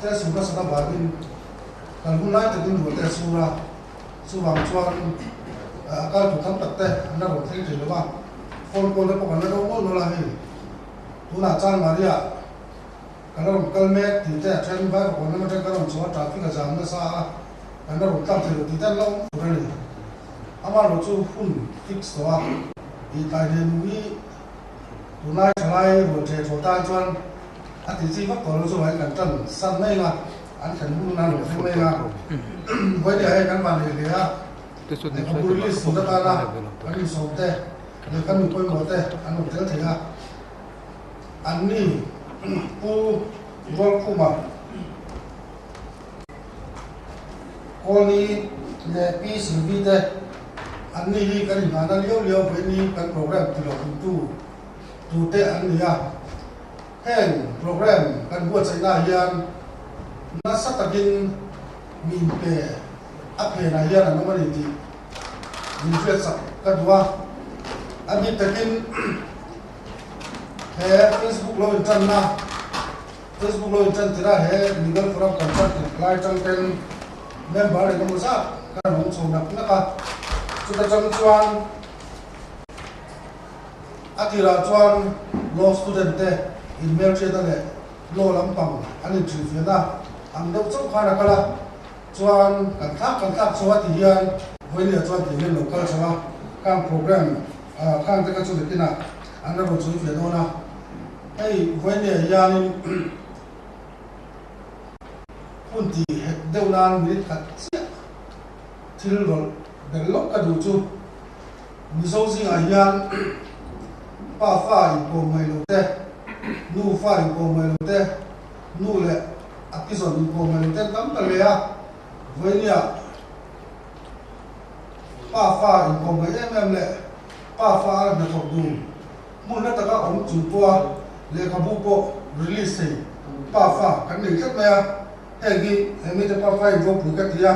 te a sur nasat avangin kal hun lai takin ruah te a sur a, chuvang chuan a kal tur tam tak te an la rawn thleng thei lo va, phone call te pawh kan la dawng nual nual a hei tunah chuan Maria kan la rawn kal mek tih te a then vai pakawt lam atang ka rawn chhuah a traffic a zam nasa a kan la rawn tlang thei lo tih te an la awm fur a ni. Amaherawh chu hun fix tawh a tih tlai hnen hi Tunlai thalai rual ṭhe ṭhaw tan chuan a ti chi vak tawh lo chu vai kan ṭan san mai anga an thlen hun a lo thleng mai anga vawinia hei kan van leh hle a, lehkhabu release tur atana kan insawm te leh kan mi pawimawh te an awm tel thei a, anni Pu Rualkhuma Kawlni leh Pi Sylvie te anni hi kan inhahna liau liau vawiin kan program ti lo thingtu tute an ni a. Heng program kan buatsaihnaah hian nasa takin mi inpe a phenah hian an awm a ni tih min hriatsak ka duh a. A bik takin he Facebook lo intanna Facebook lo intan tirh a he Legal Forum kan tan tirh lai atang ten member eng emaw zat kan awm chho nak nak a, chuta tang chuan a tirah chuan law student te inhmelhriatna leh law lampang an inhrilhfiahna ang deuh chauh khan a kal a, chuan kan thlak kan thlak chho a ti hian Vawinia chuan ti hian lo kal chho a, khang program khang te kha chu nakinah an la rawn sawi fiah dawn a. Hei vawinia hianin hun ti hek deuh nan minute khat chiah thil rawlh bel lawk ka duh chu Mizo zingah hian pa fa inkawm ngaih lo te, nu fa inkawm ngaih lo te, nu leh a pizawn inkawm ngaih lo te an tam ta hle a, vawinia pa fa inkawm ngaih em em leh pa fa a hnathawk dun Hmun hla taka awm chung pawha lehkhabu pawh release thei pa fa kan nei tlat mai a, heng hi he mite pa fa in ropui ka ti a,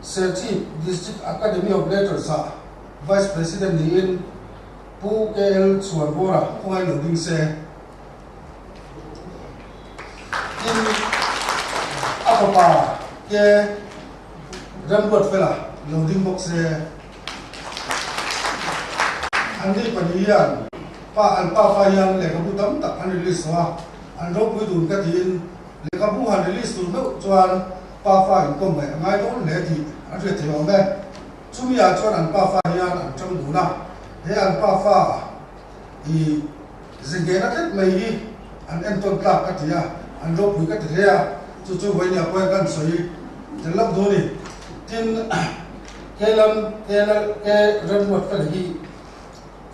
Serchhip District Academy of Letters ah Vice President niin Pu KL Chhuanvawra khawngaih lo ding se. Tin, a fapa K Remruatfela lo ding bawk se. An ni pahnih hian pa an pafa hian lehkhabu tam tak an release tawh a, an ropui dun ka tiin lehkhabu han release tur meuh chuan pafa inkawm ngaih a ngai dawn hle tih an hriat thei awm e. Chumi ah chuan an pafa hian an tang dun a, he an pafa i zingehna tlat mai hi an entawn tlak ka ti a, an ropui ka ti hle a, chu chu vawinia pawhin kan sawi tel lawk dawn a ni. Tin, Ke lam ke lal ke remruat fel hi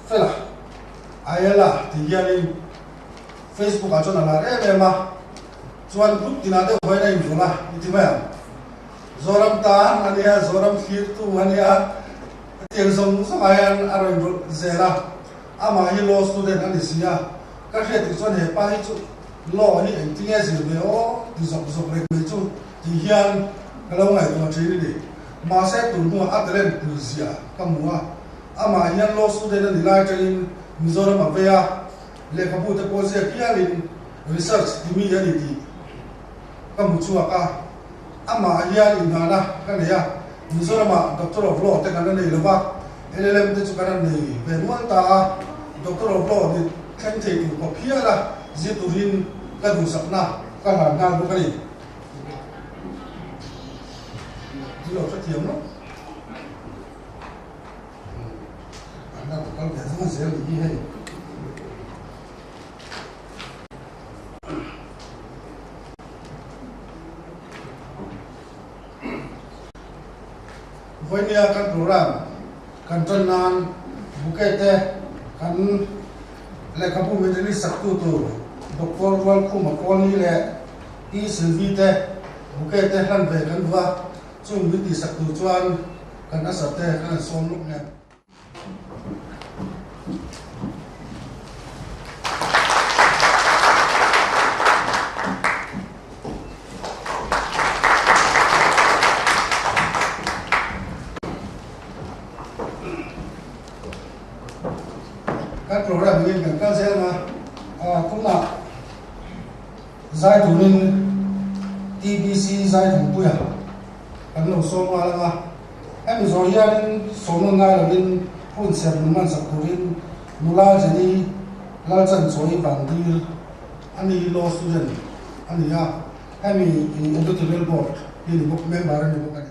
fel a, Ayala tih hianin Facebook ah chuan a lar em em a, chuan group tinah deuh vawiin a invawlh a i ti mai ang. Zoram tan a nia, Zoram thlirtu a nia, hetiang zawng zawng ah hian a rawn inrawlh zel a, amah hi law student a ni si a, ka hriat tih chuan he pa hi chu law hi engtinge zir ve aw ti zawk zawk reng mai chu tih hian ka lo ngaihtuah thin a ni. Mahse tun hnuah a talent pui zia ka hmu a, amah hian law student a ni lai atangin Mizoram a vei a, lehkhabu te pawh ziak hialin research ti mi a ni tih ka hmu chhuak a, amah hian inghahna ka nei a, Mizoramah Doctor of Law te kan la nei lo va, LLM te chu kan han nei ve nual ta a, Doctor of Law ni thleng thei tur khawp hiala zir turin ka duhsakna ka hlan nghal bawk a ni. Thil lo hrethiam lo. An la kal ve zung zel ni hi hei. Vawinia kan program kan tan nan bouquet te kan lehkhabu min release sak tu tur Doctor Rualkhuma Kawlni leh Pi Sylvie te bouquet te hlan ve kan duh a, chung min tihsak tur chuan kan asar te kan han sawm lawk nen. Kan program angin kan kal zel ang a, tunah. Zai turin TBC Zaithangpuia kan lo sawm nghal ang a, hemi zawh hianin sawmna ngai lovin hun serh min hmansak turin nula Jenny Lalchanchawi Vandir a ni law student a ni a, hemi editorial board hi ni bawk member a ni bawk a ni.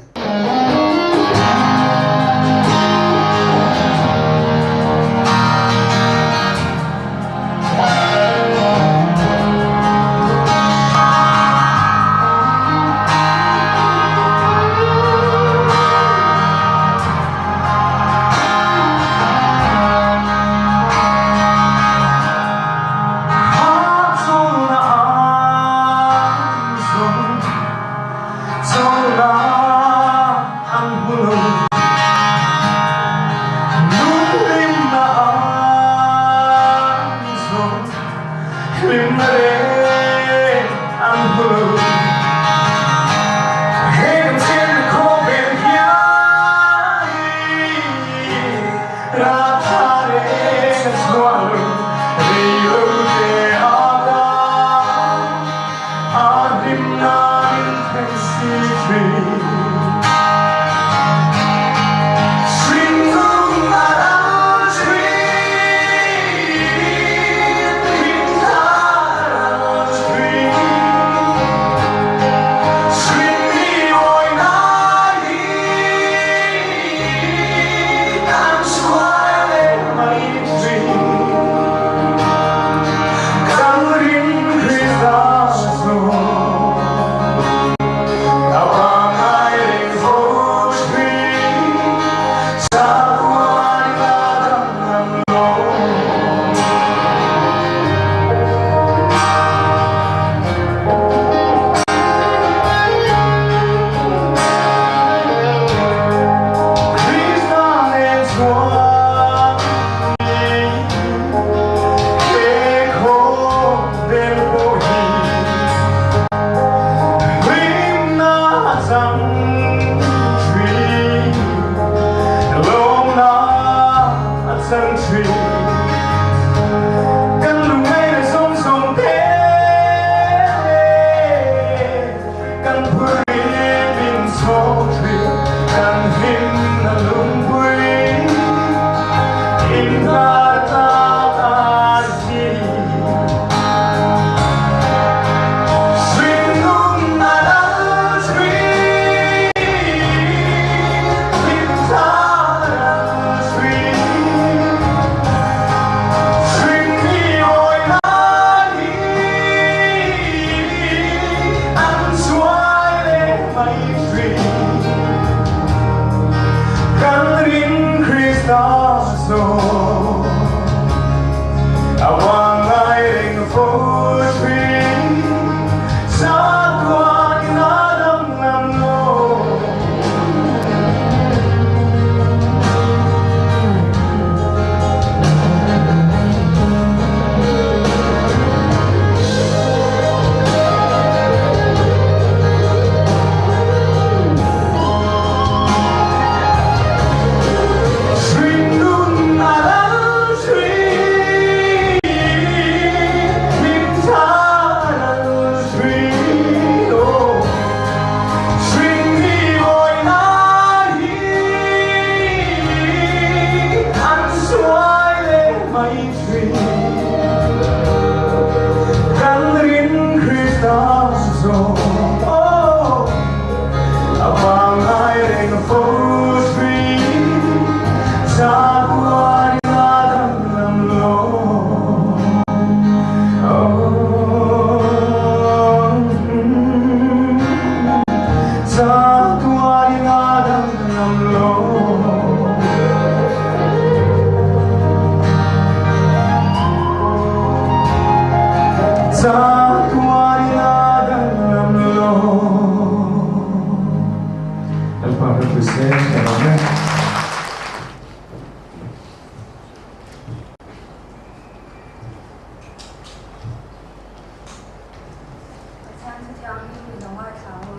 Pathian Thu Thianghlim i lo ngaithla u.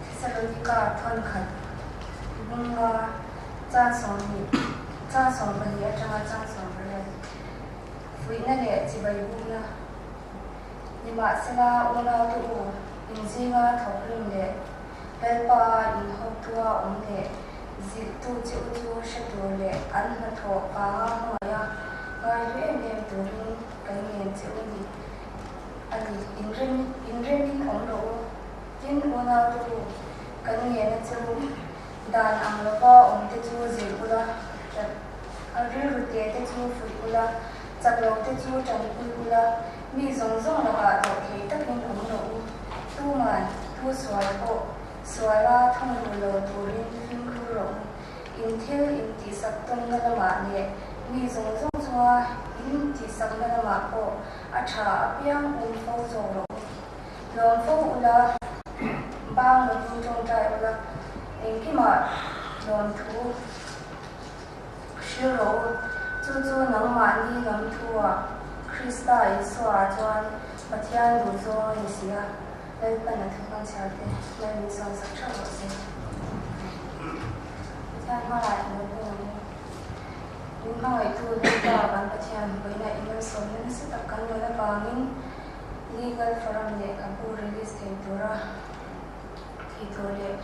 Thesalonika thawnkhat bunga chang 20, chang 24 atanga chang 18 fuihna leh chibai bukna. Nimahsela, unaute u, in zinga thawkrim leh Lalpa inhawktua awm leh zilhtu che u chu hre tur leh an hnathawh vanga hmangaih a ngai hlu em em turin kan ngen che u ni a ni. Inremin awm rawh u. Tin, unaute u, kan ngen a che u. Dan ang lova awmte chu zilh ula, rilru te te chu fuih ula, chak lo te chu tanpui ula, mi zawng zawng lakah dawh thei takin awm rawh u. Tuman tu sual pawh suala thawng ru lo turin fimkhur rawh u. In thil intihsak tawnna lamah leh mi zawng zawng chunga in tihsakna lamah pawh a tha apiang um fo zawk rawh u. Lawm fo ula, bang lovin tawngtai ula, engkimah lawmthu hril rawh u. Chu chu nangmahni lam thu-ah Krista Isua-ah chuan Pathian duh zawng a ni si a, Lalpan a thuhmang chhiar te Lal min sawmsak theuh rawh se. Pathian hmaah i lo pawh ang u. Min hmangaihtu Lalpa kan Pathian vawiinah i malsawmna nasa tak kan dawn avangin, Legal Forum lehkhabu release thei tura thei tur leh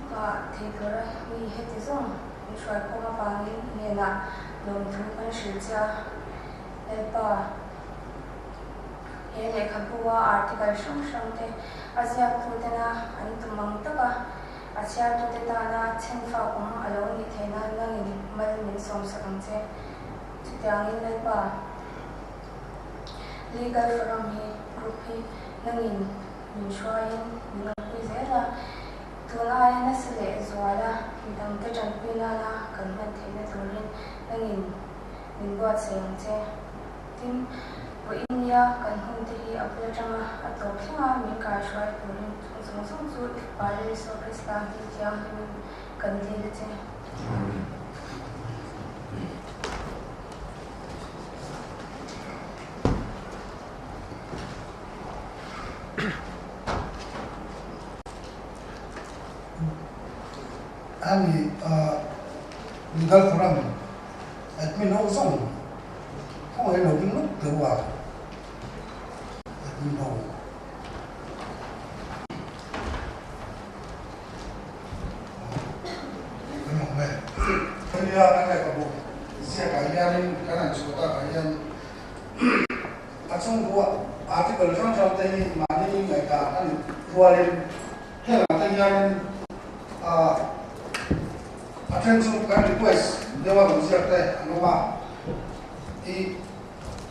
thei tura mi heti zawng min hruai khawm avangin hnenah lawmthu kan hrilh che a. Lalpa, he lehkhabu-a article hrang hrang te a ziaktutena an tum ang taka a chhiartute tana chhenfak awm a lo nih theih nan nangin mal min sawmsak ang che. Chutiangin Lalpa. Legal Forum hi group hi nangin min hruaiin min awmpui zel a, tun aia nasa leh zuala midangte tanpui nana kan hman theihna turin nangin min buatsaih ang che. Tin, vawiin nia kan hunte hi a bul atanga a tawp thlenga min kaihruai turin chung zawng zawng chu i Fapa Isua Krista hming thianghlimin kan dil a che. Amen. Ani Legal Forum admin ho zawng khawngaih lo ding lawk teh u a admin ho. Kan awm e. Nia kan lehkhabu ziakah hianin kan han chhuah takah hian a chhungkua article hrang hrang te hi mahni ngaihdan a ni rualin hengah te hianin a then chu kan request deuha rawn ziak te an awm a. I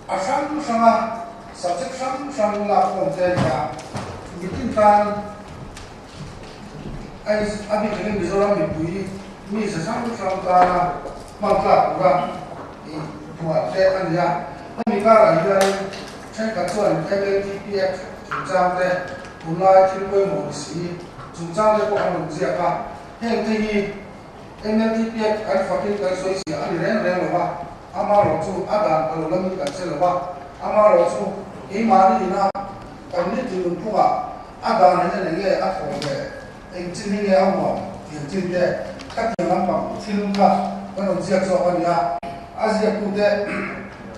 a hrang hranga subject hrang hrang lak khawm te a ni a, mitin tan A bik takin Mizoram mipui mi za hrang hrang tana hman tlak tura buah te a ni a. Hemi karah hian thenkhat chuan MLTP Act chungchang te, tunlai thil pawimawh ni si chungchang te pawh an rawn ziak a. Heng te hi MLTP Act kan fakin kan sawi ziah a ni reng reng lo va, amaherawhchu a dan a lo lamin kan che lo va, amaherawhchu keimahni ina kan nitin nunphungah A dan hian eng nge a thawh ve, eng chin hi nge a huam tih ang chin te khatiang lampang thil kha kan rawn ziak zawk a ni a. A ziaktute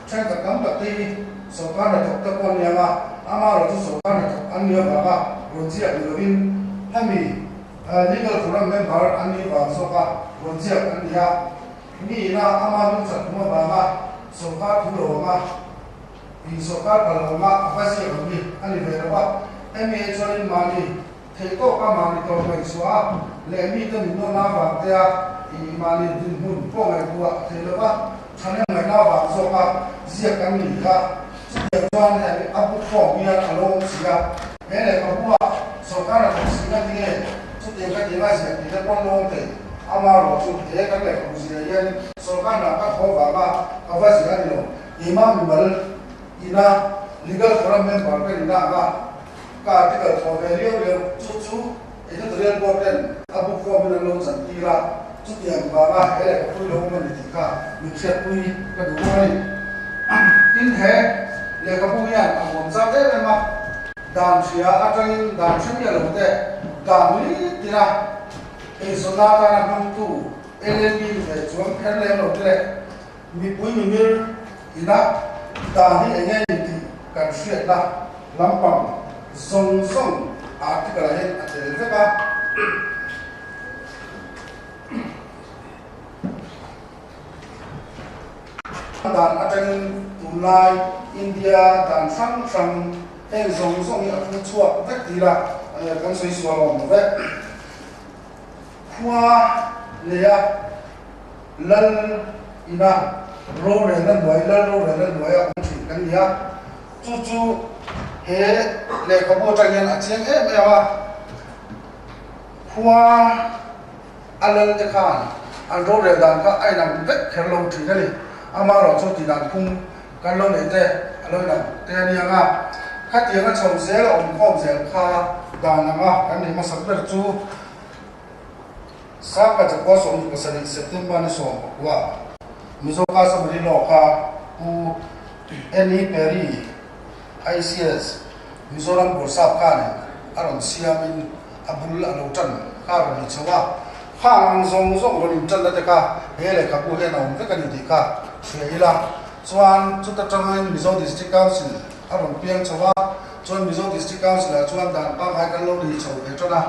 thenkhat tam tak te hi sawrkar hnathawk te pawh an ni ang a, amaherawh chu sawrkar hnathawk an nih avanga rawn ziak ni lovin hemi Legal Forum member an nih vang zawka rawn ziak an ni a. Mi ina ama hnungchhan tum avanga sawrkar thu lo anga In sawrkar kal lo nga a va ziak ang hi a ni ve lo a, hemi ah chuanin mahni theih tawka mahni tawp ngaihchhuah a leh mite min nawrna avang te a i mahni dinhmun pawh ngaihtuah thei lo va, thahnem ngaihna avang zawka ziak kan ni kha. Chutiang chuan hemi a bu khawm hian a lo awm si a, he lehkhabu ah sawrkar a thawk si na tinge chutiang ka ti nga ziak tih te pawn lo awm thei. Amaherawh chu he kan lehkhabu ziah hian sawrkar hna ka thaw vanga ka va ziah a ni lo. Keimah mimal ina Legal Forum member ka ni na anga ka article thawh ve liau liau chu chu Editorial Board ten a book form in an lo chan tir a, chutiang vanga he lehkha pui lo awm a ni tih kha min hriatpui ka duh bawk a ni. Tin, he lehkhabu hian a huam chak em em a, dan hria atangin dan hre miah lo te dan nitina eizawnna atana hmangtu LLB ni ve chuang kher lem lo te leh Mipui mimir ina dan hi eng nge ni tih kan hriatna lampang zawng zawng article ah hian a tel vek a. Dan atangin tunlai India dan hrang hrang heng zawng zawng hi a thu chhuak vek tir a, kan sawi sual awm lo vek. Khua neia lal ina rorelna hnuai, lal rorelna hnuaia awm thin kan ni a, chu chu he lehkhabu atang hian a chiang em em a. Khua a lal te khan an rorel dan kha a inang vek kher lo thin a ni. Amaherawh chu tihdan phung kan lo neih te a lo inang te a nia nga, khatiang a chho zel a awm khawm zel kha dan anga kan neih hmasak ber chu Sangha Chakua 27 September ni 19 Mizo Customary Law kha Pu Annie Perry ICS Mizoram Bawrhsap khanin a rawn siamin a bul a lo tan kha a rawn ni chho a, khang ang zawng zawng rawn intanna te kha he lehkhabu hian a awm vek a ni tih kha hria ila. Chuan chuta tangin Mizo District Council a rawn piang chho a, chuan Mizo District Council ah chuan dan pangngai kan lo ni chho ve tan a,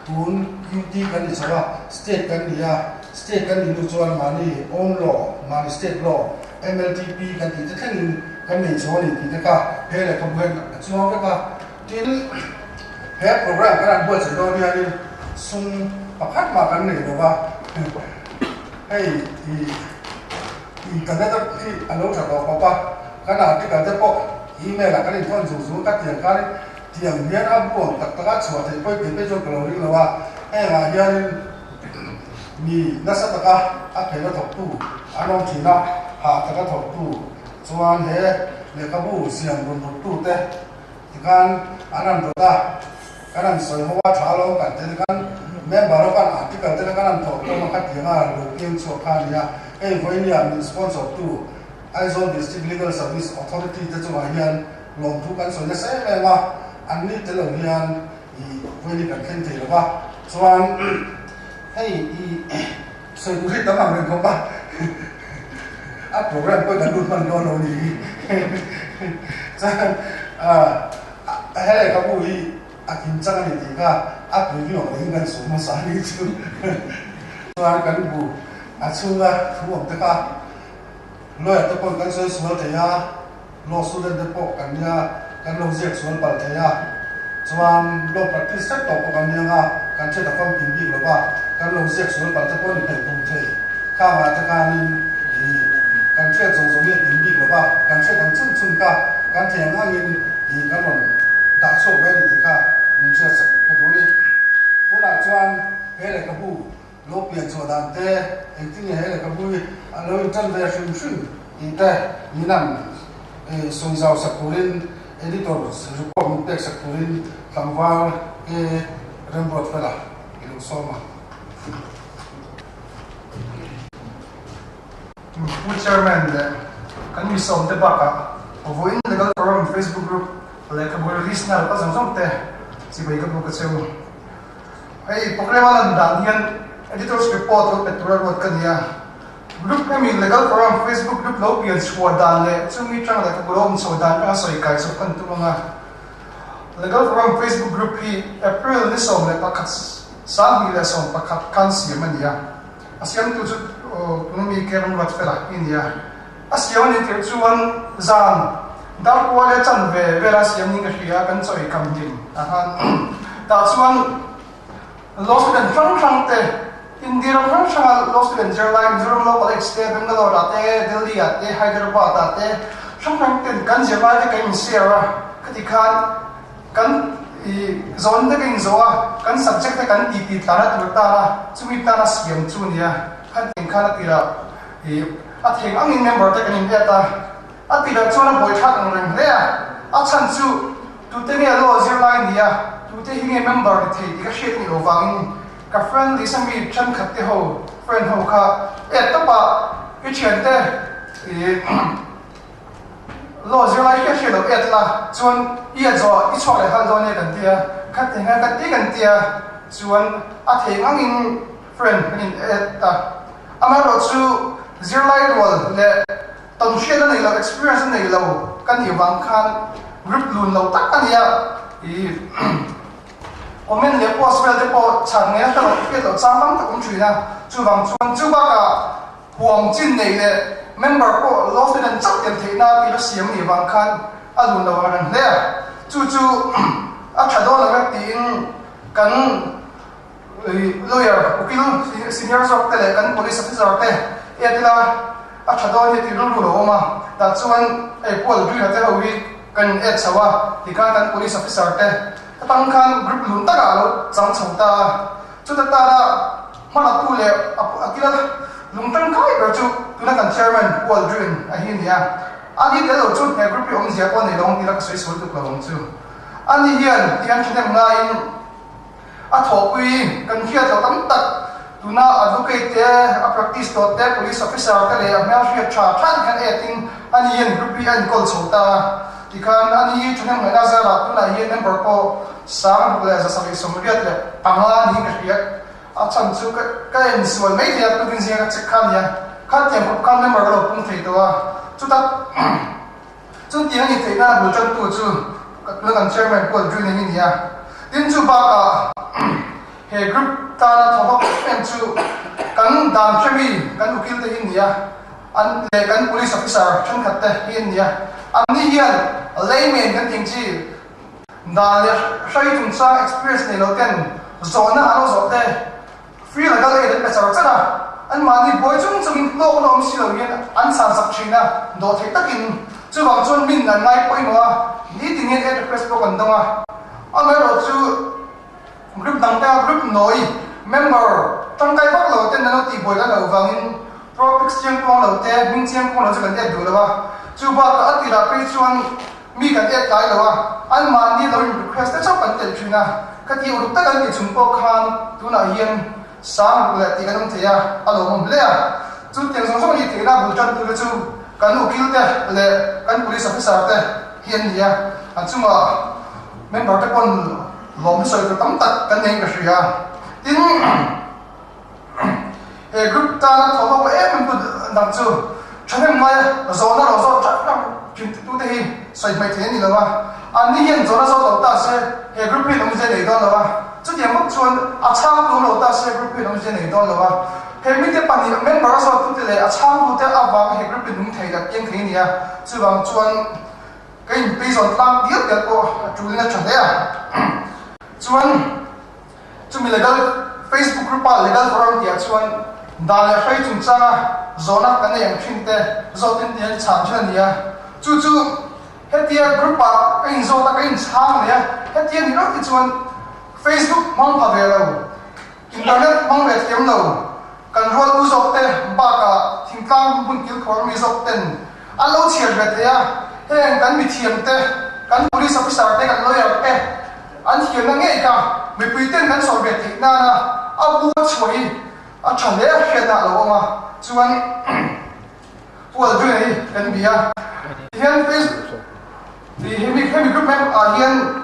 tun UT kan ni chho a, State kan ni a, State kan ni hnu chuan mahni own law, mahni State law, MLTP kan tih te thlengin kan nei chho a ni tih te kha he lehkhabu hian a chuang vek a. Tin, he program kan han buatsaih dawn hianin sum pakhat mah kan nei lo va, hei i internet a hi a lo tha tawh khawp a, kan article te pawh email ah kan inthawn zung zung a, ka tiang khanin tiang hian a bu ang tak tak a chhuah theih pawi tih phei chuan ka lo ring lo a, hengah hianin Mi nasa taka a phena thawktu an awm thin a, hah taka thawktu chuan he lehkhabu siam rawn rawttute tikhan an han rawt a, kan han sawi ho a, tha lo kan ti tikhan member ho khan article te kha kan han thawh khawm a, khatianga lo piang chhuak kha a ni a. Hei vawinia min sponsor tu Aizawl District Legal Service Authority te chungah hian lawmthu kan sawi nasa em em a, anni tel lo hian i vawiin hi kan thleng thei lo va, chuan hei i sawi tur hi tam ang reng khawp a, a program pawh kan lut hman dawn lo ni hi, chuan he lehkhabu hi a kim chang a ni tih kha a preview ang rengin kan sawi hmasa a ni chu, chuan kan bu a chhunga thu awm te kha lawyer te pawhin kan sawi sual thei a. Law student te pawh kan nia, kan lo ziak sual palh thei a, chuan law practice vek tawh pawh kan nia nga, kan hriat a famkim bik lo va, kan lo ziak sual palh te pawh ni phei tum thei. Khangah te khanin ih kan hriat zawng zawng hi a kim bik lo va, kan hriat ang chhun chhun kha kan thei ang angin ih kan rawn dah chhuak ve a ni tih kha min hriat sak ka duh a ni. Tunah chuan he lehkhabu Lo pian chhuah dan te, engtin nge he lehkhabu hi a lo inṭan ve hrim hrim tih te min han sawi zau sak turin editor report min pek sak turin tlangval ke remruat fela i lo sawm a. Pu Chairman leh kan mi sawm te bakah vawiin Legal Forum Facebook group lehkhabu release na lo kal zawng zawng te chibai ka buk a cheu. Hei program a lan dan hian Editor's Report lo pe tura ruat ka ni a. Group emi Legal Forum Facebook group lo pian chhuah dan leh chumi tang lehkhabu lo awm chho dan atanga sawi kai chawp kan tum ang a. Legal Forum Facebook group hi April ni 11 2011 khan siam a ni a. A siamtu chu tuna mi Kevin Ruatfela hi a ni a. A siam a nih tirh chuan zan dar kua leh chanve vela siam niin ka hria a, kan chawi kam hlim ah khan tah chuan law student hrang hrang te India ram hrang hranga law student zirlai Mizoram Law College te, Bangalore ah te, Delhi ah te, Hyderabad ah te hrang hrang ten kan zirlai te kan in share a, khati khan kan i zawn te kan in zawh a, kan subject te kan ti ti tlan a tur tan a, chumi tana siam chu a nia, khan khan a tirah i A theng angin member te kan inlet a, a ti loh chuan a buaithlak ang reng hle a, a chhan chu tute nge law zirlai ni a, tute hi nge member ni thei tih ka hriat nih loh vangin ka friend list a mi thenkhat te ho friend ho kha et tawpah i thiante i law zirlai hriat hriat loh et la chuan i a zawh i chhuak leh hal dawn e kan ti a, kha ti nga ka ti kan ti a, chuan a theng angin friend kan in et a. Amaherawhchu, zirlai rual leh tawnhriat a nei lo, experience a nei lo ka nih vang khan Group lun lo tak a nia. Ih comment leh post vel te pawh chhan nge a hre loh hriat loh chang tam tak awm thin a. Chuvang chuan chu bakah huam chin nei leh member pawh law student chauh tel theihna tih la siam nih vang khan a lun lo ang reng hle a. Chu chu a tha dawn lo vek tiin kan lawyer ukil senior zawk te leh kan police officer te et ila a tha dawn hi tih rilru lo awm a, tah chuan hei Paul Green-a te ho hi kan in et chho a, tikhan kan police officer te atang khan group lun takah a lo chang chho ta a, chuta tana hmalaktu leh a kila lung tangkai ber chu tuna kan chairman Paul Green a hi a ni a, ani tel lo chu he group hi awmzia pawh a nei lo ang tih la ka sawi sual tuk lo ang chu. Ani hian tihian thahnem ngaiin. A thawhpui kan hriat loh tam tak, tuna advocate te, a practice tawh te, police officer te leh a hmelhriat tha than khan etin ani hian group hi a enkawl chho ta a. Tikhan ani hi thahnem ngaihna zarah tunah hian member pawh 6785 niin ka hria. A chhan chu ka ka ensual mai thei a, tukin zinga ka check kha a nia. Khatiang khawp khan member ka lo pung thei tawh a, chuta Chutiang a ni theih nana bul tantu chu tuna kan chairman Paul Green-a hi a ni a. Tin, chu bakah he group tana thaw vak em chu kan dan hremi kan ukil te hi a ni a, an leh kan police officer thenkhat te hi an ni a. Anni hian layman kan tih ang chi dan leh hrai chungchang experience nei lo ten zawhna an lo zawh te Free legal aid an pe char char a, anmahni buai chung chungin hlawkna awm si lo hian an chhan sak thin a, dawhtheih takin. Chuvang chuan min an ngai pawimawh a, nitin hian aid request pawh kan dawng a. Amaherawhchu group dang te a group nawi member tangkai vak lo ten an lo tihbuai kan loh vangin propics chiang kuang lo te, hming chiang kuang lo chu kan add duh lo a. Chu bakah a tirah phei chuan Mi kan et tlai lo a, anmahni lo in request te chauh kan telh thin a, khati uluk tak an tih chung pawh khan tunah hian sang ruk leh tih kan awm thei a, a lawmawm hle a. Chu tiang zawng zawng hi theihna bul tan tute chu kan ukil te leh kan police officer te hi an ni a, an chungah member te pawn lawm sawi tur tam tak kan nei in ka hria. Tin, he group tana thaw hlawk leh em em tu dang chu thahnem ngaia zawhna lo zawt ṭak ṭak thin tute hi sawi hmaih thei a ni lo a, anni hian zawhna zawt lo ta se he group hian awmzia nei dawn lo a, chutiang bawk chuan a chhangtu awm lo ta se group hian awmzia nei dawn lo a, he mite pahnih member a zawttute leh a chhangtute avanga he group hi nung thei leh piang thei a ni a, chuvang chuan ka inpeizawn tlang dial dial pawh a ṭulin a ṭha hle a, chuan. Chumi legal Facebook group ah legal forum tih ah chuan dan leh hrei chungchanga zawhna kan nei ang thin te zawtin tih an chhan thin a ni a. Chu chu hetia group ah ka inzawt a, ka inchhang leh a, hetia ni reuh te chuan Facebook hmang pha ve lo, internet hmang ve thiam lo, kan rual u zawk te bakah thingtlang hmun kilkhawr mi zawk ten an lo chhiar ve thei a, heng kan mithiam te, kan police officer te, kan lawyer te, An thiamna ngei kha mipui ten kan sawi ve theih nana a bu a chhuah hi a tha hle a hriatna a lo awm a, chuan Pu Aldrin-a hi kan bia tihian Facebook tih hemi hemi group member ah hian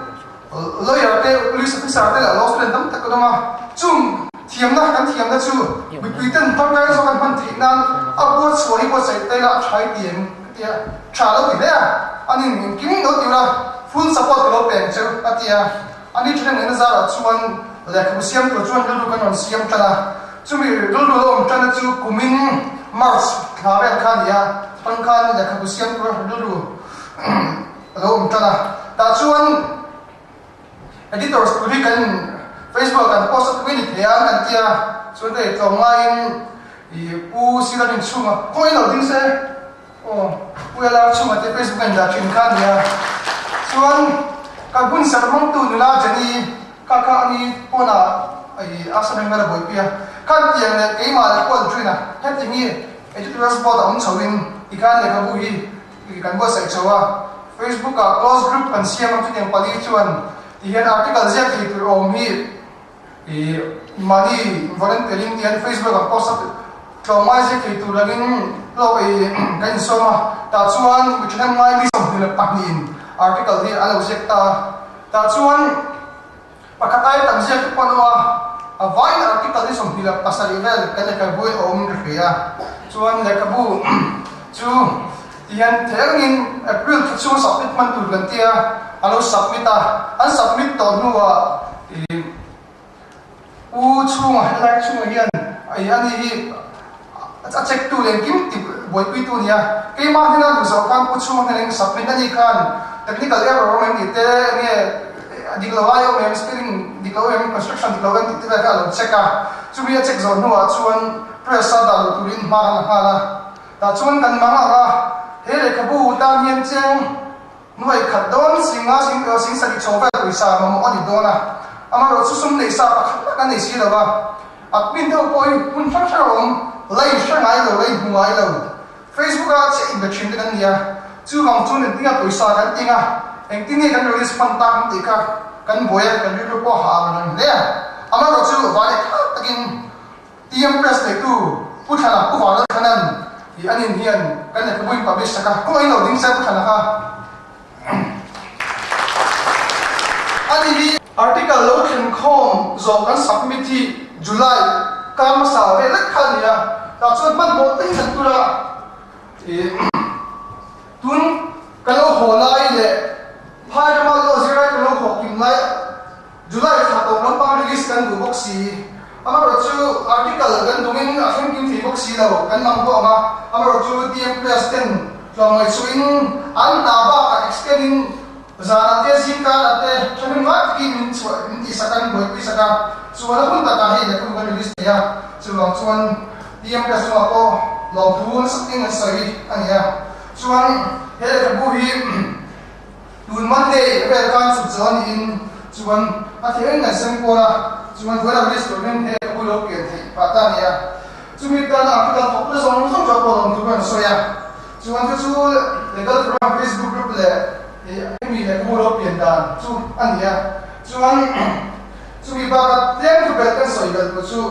lawyer te police officer te leh law student tam tak an awm a, chung thiamna kan thiamna chu mipui ten tangkai zawk an hman theih nan a bu a chhuah hi buatsaih te ila a tha i ti em? Ka ti a, tha lo ti hle a, ani engkim lo ti ula, full support ka lo peng cheu a ti a, ani thahnem ngaihna zarah chuan lehkhabu siam tur chuan rilru kan rawn siam tan a, chumi rilru lo awm tanna chu kumin March thla vel kha a ni a, tang khan lehkhabu siam tur rilru a lo awm tan a, tah chuan editors tur hi kan Facebook ah kan post a tui a ni thei a kan ti a, chuan ka eitlawm ngaiin I Pu Sila Rinchhunga kawng in lo ding se aw Pu LR Chhunga te Facebook a indah thin kha a nia. Chuan kan hun serh hmangtu nula Jenny kha kha ani pawnah i Asa Bengal a buaipui a. Khan tiang leh keimah leh Pu Aldrin a heti hi editorials board a awm chho in tikhan lehkhabu hi kan buatsaih chho a. Facebook ah close group kan siam a chutiang pali chuan tihian article ziak thei tur awm hi I mahni volunteering tih hian Facebook ah post a tlawmngai zir thei tur angin hlawk i kan insawm a, tah chuan mi thahnemngai mi 22 in article hi an lo ziak ta a, tah chuan pakhat aia tam ziak te pawh an awm a, a vaiin article hi 27 vel kan lehkhabu in a awm ka hria, chuan lehkhabu chu ti hian thei angin. April thla chhunga submit hman tur kan tia a lo submit a, an submit tawh hnuah ih U chhunga helai chhunga hian ih ani hi a check tu leh engkim ti buaipui tu nia keimah hnena duh zawh khan Pu chhunga hnena eng submit ani khan technical error awm em tih te nge a dik lo lai awm em spelling dik lo em construction dik lo em tih te vel kha a lo check a chumi a check zawh hnuah chuan press a dah luh turin hma kan la nghal a. Tah chuan kan mang ang a, he lehkhabu tan hian cheng nuai khat dawn singa sing sing sarih chho vel pawisa mamawh a ni dawn a, amaherawh chu sum neih sa pakhat tak a nei si lo va, admin deuh pawh hi hmun hrang hrang a awm, lei hre ngai lo, lei hmu ngai lo, Facebook a chiah inbe thin te kan ni a, chuvang chuan engtin nge pawisa kan ting a, engtin nge kan release hman tak ang tih kha kan buai a, kan rilru pawh a hah ang reng hle a, amaherawh chu vah leh thlak takin TM Press neitu Pu Thlana, Pu Vanlal Thlanan tih an in hian kan lehkhabu in publish sak a, kawngin lo ding se Pu Thlana kha a ni hi. Article lo thlen khawm zawh kan submit hi July kar hmasa ve lek kha a ni a, tah chuan hmanhmawh te hi kan tur a, ih tun kan lo haw lai leh phai rama law zirlai kan lo haw kim lai July thla tawp lampang release kan duh bawk si. Amaherawhchu article kan dungin a thleng kim thei bawk si lo, kan mang pawh ang a. Amaherawhchu TM Press ten tlawmngaih chuhin an hna bakah extend in zanah te zingkarah te thahnem ngai takin min chhuah min tihsak a, min buaipui sak a. Chuan a hun takah hei lehkhabu kan release thei a, chuvang chuan TM Press chungah pawh lawmthu nasa takin an sawi a ni a. Chuan he lehkhabu hi. Tun Monday vel khan chhuk zawh a niin chuan a thei reng kan sem kual a, chuan Vuela Release tur hian he ka lo pian theih pah ta a ni a. Chumi tana article thawk te zawng zawng chu a pawh lawm thu ka rawn sawi a, chuan chu chu Legal Forum Facebook group leh hemi lehkhabu lo pian dan chu a ni a. Chuan chumi baka tlem thu belh kan sawi belh tur chu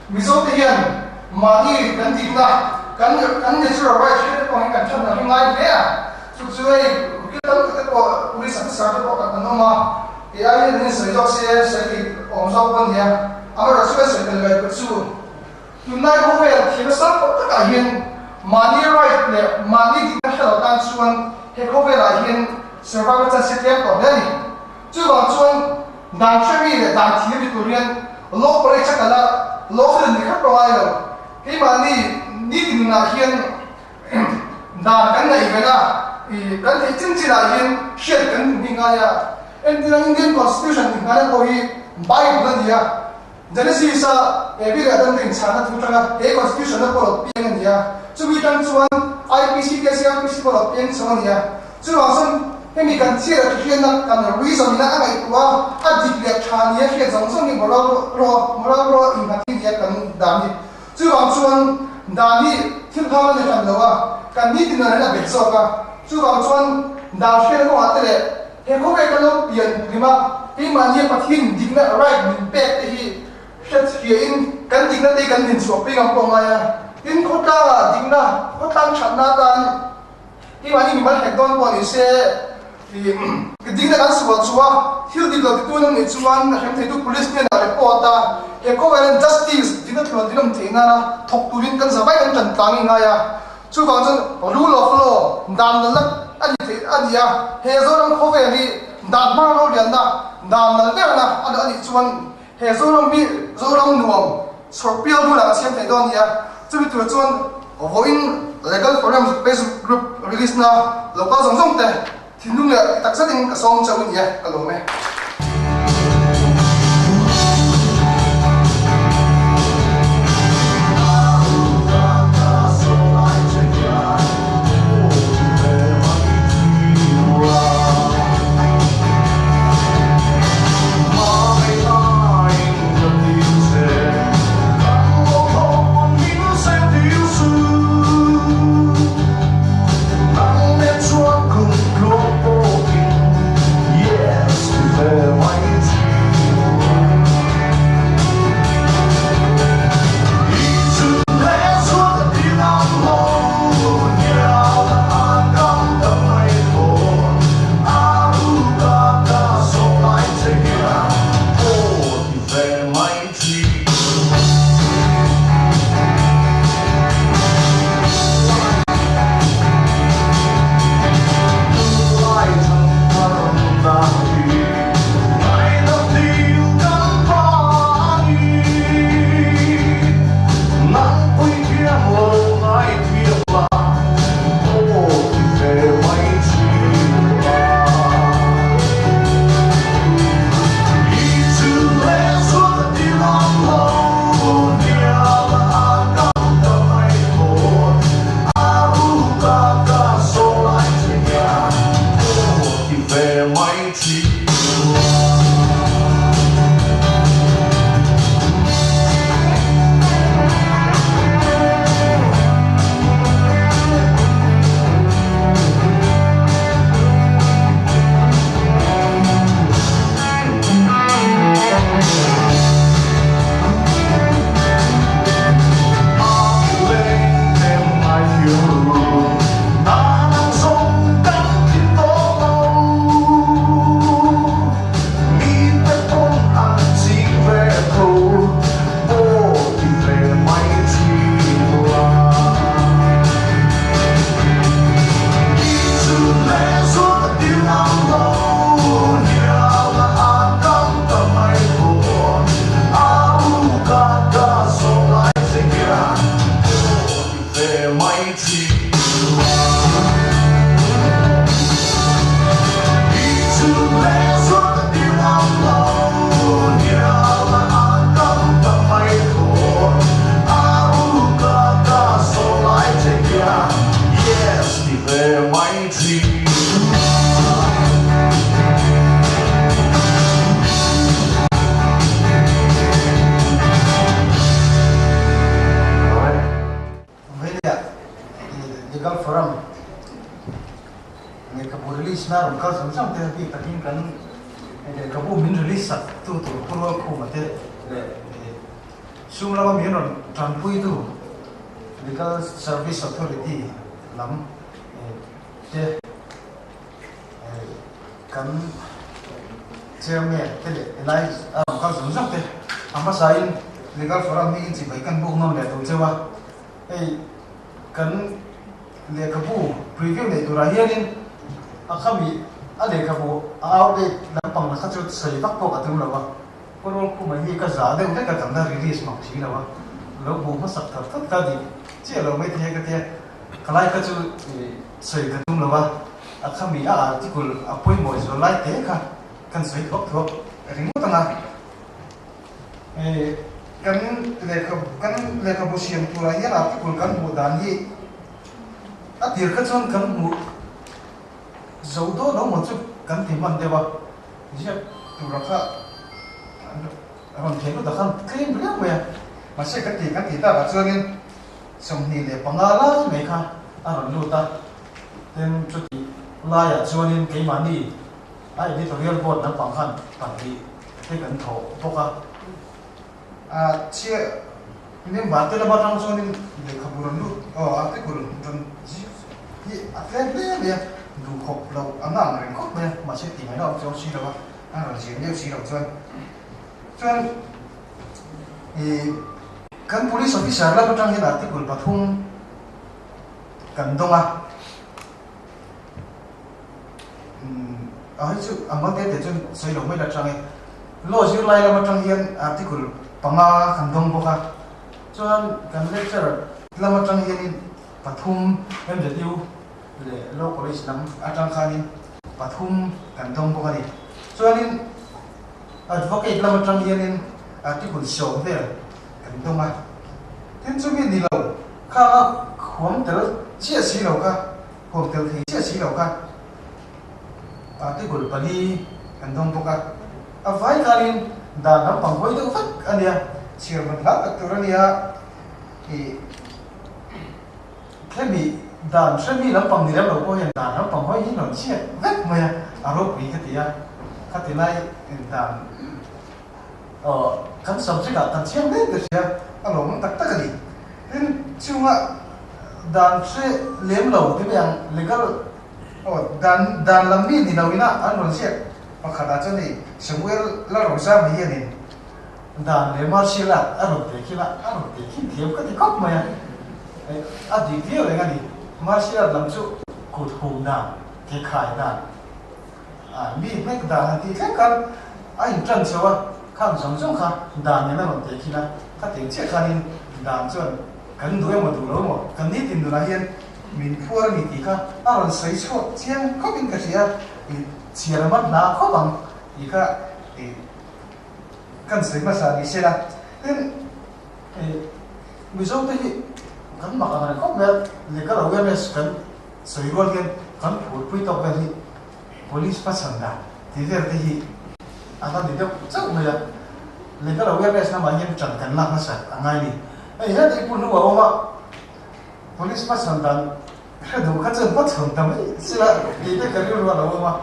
Mizo te hian mahni kan dikna, kan kan natural right hriat te pawh hi kan thatna hi ngai hle a, chu chu hei ukil tam tak te pawh police officer te pawh kan awm a, kei ai hian an insawi zawk se sawi thei awm zawk pawh a nia, amaherawhchu kan sawi tel ve pawh chu tunlai khawvel thil sang pawh takah hian mahni right leh mahni dikna hre lo tan chuan he khawvelah hian survival chance hi tlem tawh hle a ni. Chuvang chuan dan hremi leh dan thir ni tur hian law college a kal a, law student ni khat pawh ngai lo. Keimahni nitin nunah hian dan kan ngaih vel a, ih kan theih chin chinah hian hriat kan hmu hi ngai a. Entirna Indian Constitution tih hnaina pawh hi Bible a ni a, Genesis a Evi leh Adam te inchhahna thu tanga he Constitution a pawh lo piang a ni a, chumi tang chuan IPC te CRPC pawh lo piang chho a ni a. Chuvang chuan hemi kan chhiat a hriatna kan reason ina a ngaihtuah a, a dik leh tha ni a hriat zawng zawng hi moral law moral law innghat hi nia kan dan hi. Chuvang chuan dan hi thil phang a ni hran lo a, kan nitin dan hian a bet zawk a. Chuvang chuan dan hriatna kawngah te leh he khawvel kan lo pian hlim a, keimahnia Pathian dikna right min pek te hi hriatfiahin kan dikna te hi kan dinchhuah pui ngam pawh a ngai a. Tin, khawtlangah dikna, khawtlang thatna atan Keimahni mi mal hek dawn pawh ni se, ih dingna kan sual chu a, thil dik lo titu an awm nih chuan a hrem theitu police hnenah report a, he khawvelan justice dikna thlun an awm theih nana thawk turin kan zavai kan tan tlang i ngai a, chuvang chuan rule of law dan nalna a ni theih a ni a, he Zoram khawvel hi dan hmang rorialna dan nal berna a nih chuan He Zoram hi Zoram nuam chhawrpial bulah a siam thei dawn a ni a, chumi tur chuan vawiin Legal Forum Facebook group release na lo kal zawng zawng te thinlung leh tak zetin ka sawm chauh a ni e, ka lawm e. release na rawn kal zawng zawng te bik takin kan lehkhabu min release sak tu tur Pu Rualkhuma te leh sum lama min rawn tanpuitu Legal Service Authority lam te kan chairman te leh helai a rawn kal zawng zawng te a hmasain Legal Forum hi inchibai kan buk nawn leh tur cheu a, hei kan lehkhabu preview neih turah hianin a khami a lehkhabu a outdate lampang la kha chu sawi vak pawh ka tum lo a, Kawrawl khumah hi ka za deuh hlek a kan la release mak si lo a, lo hmuh hmasak thar thut ka dik chiah lo mai thei a ka tia, ka lai kha chu sawi ka tum lo a, a khami a article a pawimawh zual lai te kha kan sawi thuak thuak ringawt ang a. Kan lehkha kan lehkhabu siam turah hian article kan hmuh dan hi a tir kha chuan kan hmuh zo dawn lo maw chu kan ti hman deuh a, ziak tura kha rawn thei lut a khan tlem riau mai a, mahse kan ti kan tih takah chuanin 25 lai mai kha a rawn lut a, tin chutih laiah chuanin keimahni a editorial board lampang khan pahnih te kan thawh bawk a. A chhiah member te lama tang chuanin lehkhabu rawn lut aw article rawn zir hi a tlem hle mai a, duhkhawp loh an ang reng khawp mai a, mahse tih ngaihna awm chuang si lo a, an rawn zir miau si loh chuan chuan ih kan police officer lam atang hian article pathum kan dawng a. A hei chu a hma te te chuan sawi lo mai la tang e. Law zirlai lam atang hian article panga kan dawng bawk a, chuan kan lecture lam atang hianin pathum MZU leh Law College lam atang khanin pathum kan dawng bawk a ni. Chuanin advocate lam atang hianin article 10 vel kan dawng a. Tin chumi ni lo khanga huam tel chiah si lo kha. Huam tel thei chiah si lo kha article pali kan dawng bawk a, a vai khanin dan lampang hawi deuh vek a nia, chhiar man hla tak tur a nia, ih tlemi dan hremi lampang ni lem lo pawh hian dan lampang hawi hi rawn chhiat vek mai a, a ropui ka ti a, khati lai dan aw kan subject ah kan chiang hle ka hria, a lawmawm tak tak a ni. Tin, chunga dan hre lem lo ti mai ang, legal aw dan dan lam mi ni lo ina an rawn ziak pakhat ah chuan hei Samuel Lalrozama hianin dan leh martial art a rawn teh khin a, a rawn teh khin thiam ka ti khawp mai a, a dik viau reng a ni. Martial art lam chu kut hum dan, ke khai dan, mi hnek dan han tih thleng khan a intan chho a, khang zawng zawng kha dan nen a rawn teh khin a, khatiang chiah khanin dan chuan kan duh emaw duh lo emaw kan nitin nunah hian min phuar a ni tih kha a rawn sawi chhuak chiang khawpin ka hria, i chhiar a man hna khawp ang tih kha i kan sawi hmasa ni se la. Tin, i Mizote hi kan mak ang reng khawp mai a, legal awareness kan sawi rual hian kan phurpui tawk vel hi Police hmachhan dan tih vel te hi a la ni deuh chauh mai a, legal awareness lamah hian ṭan kan lak hmasa a ngai ni. Hei hian i pu hnu a awm a, Police hmachhan dan hre duh kha chuan hmachhawn ta mai sila tih te ka rilru a lo awm a.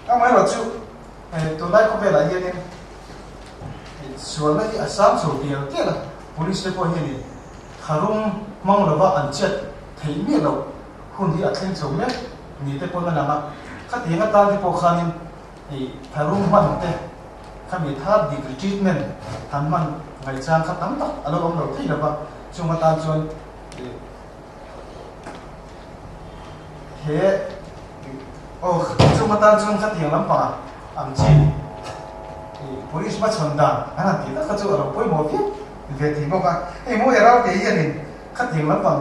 Amaherawhchu tunlai khawvelah hianin sualna hi a sang chho tial tial a, Police te pawh hianin tharum hmang lova an chet theih miah loh hun hi a thleng chho mek ni te pawn a lang a, khatiang atan te pawh khanin hei tharum hman te khami third degree treatment han hman ngaihchang kha tam tak a lo awm lo thei lova, chung atan chuan he aw chung atan chuan khatiang lampangah ang chi police hmachhawn dan an han tih tak kha chu a lo pawimawh viau ve thei bawk a, hei maw erau te hianin khatiang lampang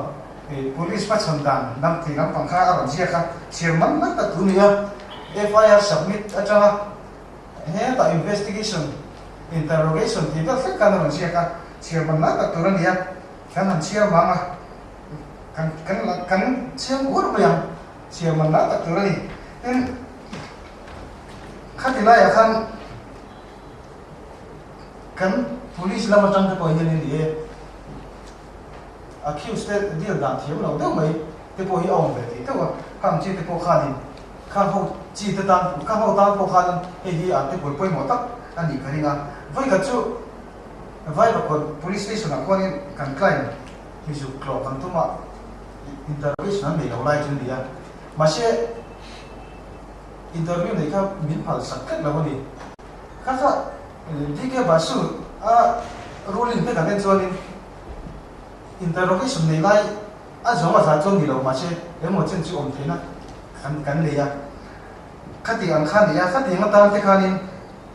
police hmachhawn dan lam tih lampang kha a rawn ziak a, chhiar man man tak thu ni a, FIR submit atanga hetah investigation, interrogation tih vel thleng khan a rawn ziak a, chhiar man lai tak tur a ni a, kan han chhiar mang a, kan kan kan chhiar kuar mai ang, chhiar man lai tak tur a ni. Tin, khati laiah khan. Kan police lam atang te pawh hian in ni e, accused te deal dan thiam lo deuh mai te pawh hi a awm ve thei teuh a, khang chi te pawh khanin khang ho chi te tan khang ho tan pawh khanin hei hi article pawimawh tak a nih ka ring a. Vawikhat chu Vaivakawn Police Station ah khuanin kan client hi zuk tlawh kan tum a, interrogation an nei lo lai chu a ni a, mahse interview nei kha min phal sak tlat lo a ni. Kha kha DK Basu a ruling te kan en chuanin interrogation nei lai a zawng a za chuan ni lo mahse engemaw chen chu awm theihna kan kan nei a. Khati ang kha ni a, khatiang atan te khanin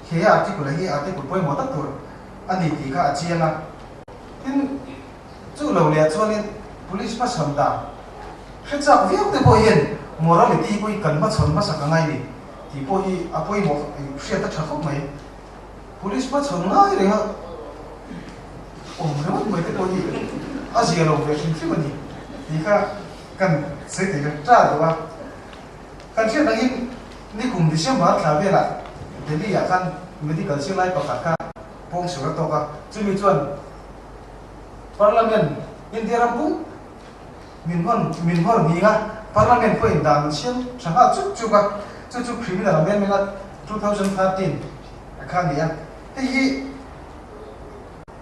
he article hi article pawimawh tak tur a ni tih kha a chiang a. Tin, chu lo leh chuanin police hmachhawn dan hre chak viau te pawh hian morality pawh hi kan hmachhawn hmasa ka ngai ni tih pawh hi a pawimawh hriat a tha khawp mai. Police hmachhawn ngai renga awm ringawt mai te pawh hi a zia lo ve hrim hrim a ni tih kha kan sawi thei ta ta lo a. Kan hriat angin nikum December thla velah Delhi ah khan medical zirlai pakhat kha pawngsual a tawk a, chumi chuan Parliament India ram pum min hawn min hawn nghing a, Parliament pawhin dan an siam tha nghal chuk chuk a, chu chu Criminal Amendment Act 2013 a kha a ni a, hei hi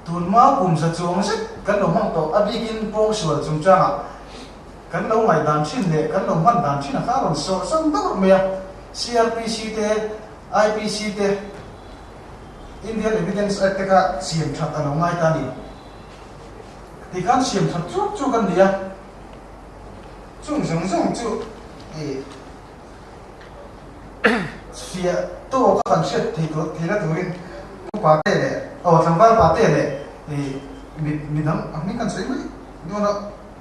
tunma kum za chuang zet kan lo hmang tawh a bikin pawngsual chungchangah kan lo ngaihdan thin leh kan lo hman dan thin a kha a rawn sawr san deuh mai a, CRPC te, IPC te, Indian Evidence Act te kha siam that a lo ngai ta a ni. Tikhan siam that chuk chuk a ni a, chung zawng zawng chu ih fiah tawk a kan hriat thei tur theihna turin Pu Pate leh aw tlangval Pate leh ih mi midang a hming kan sawi mai dawn a,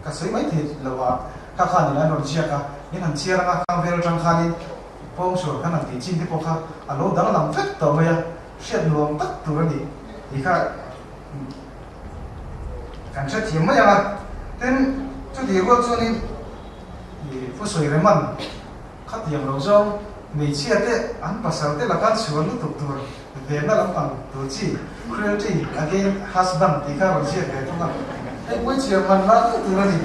ka sawi mai thei lo a, kha khanin an rawn ziak a, min han chhiar anga khang vel atang khanin pawngsual kan han tih chin te pawh kha a lo danglam vek tawh mai a, hriat nuam tak tur a ni tih kha kan hrethiam mai ang a. Tin, chutih rual chuanin ih Pu Sawireman khatiang lo zawng hmeichhia te an pasal te laka chhuan lutuk tur venna lampang tur chi cruelty against husband tih kha rawn ziak ve thung a, hei puichhiar man la deuh tur a ni.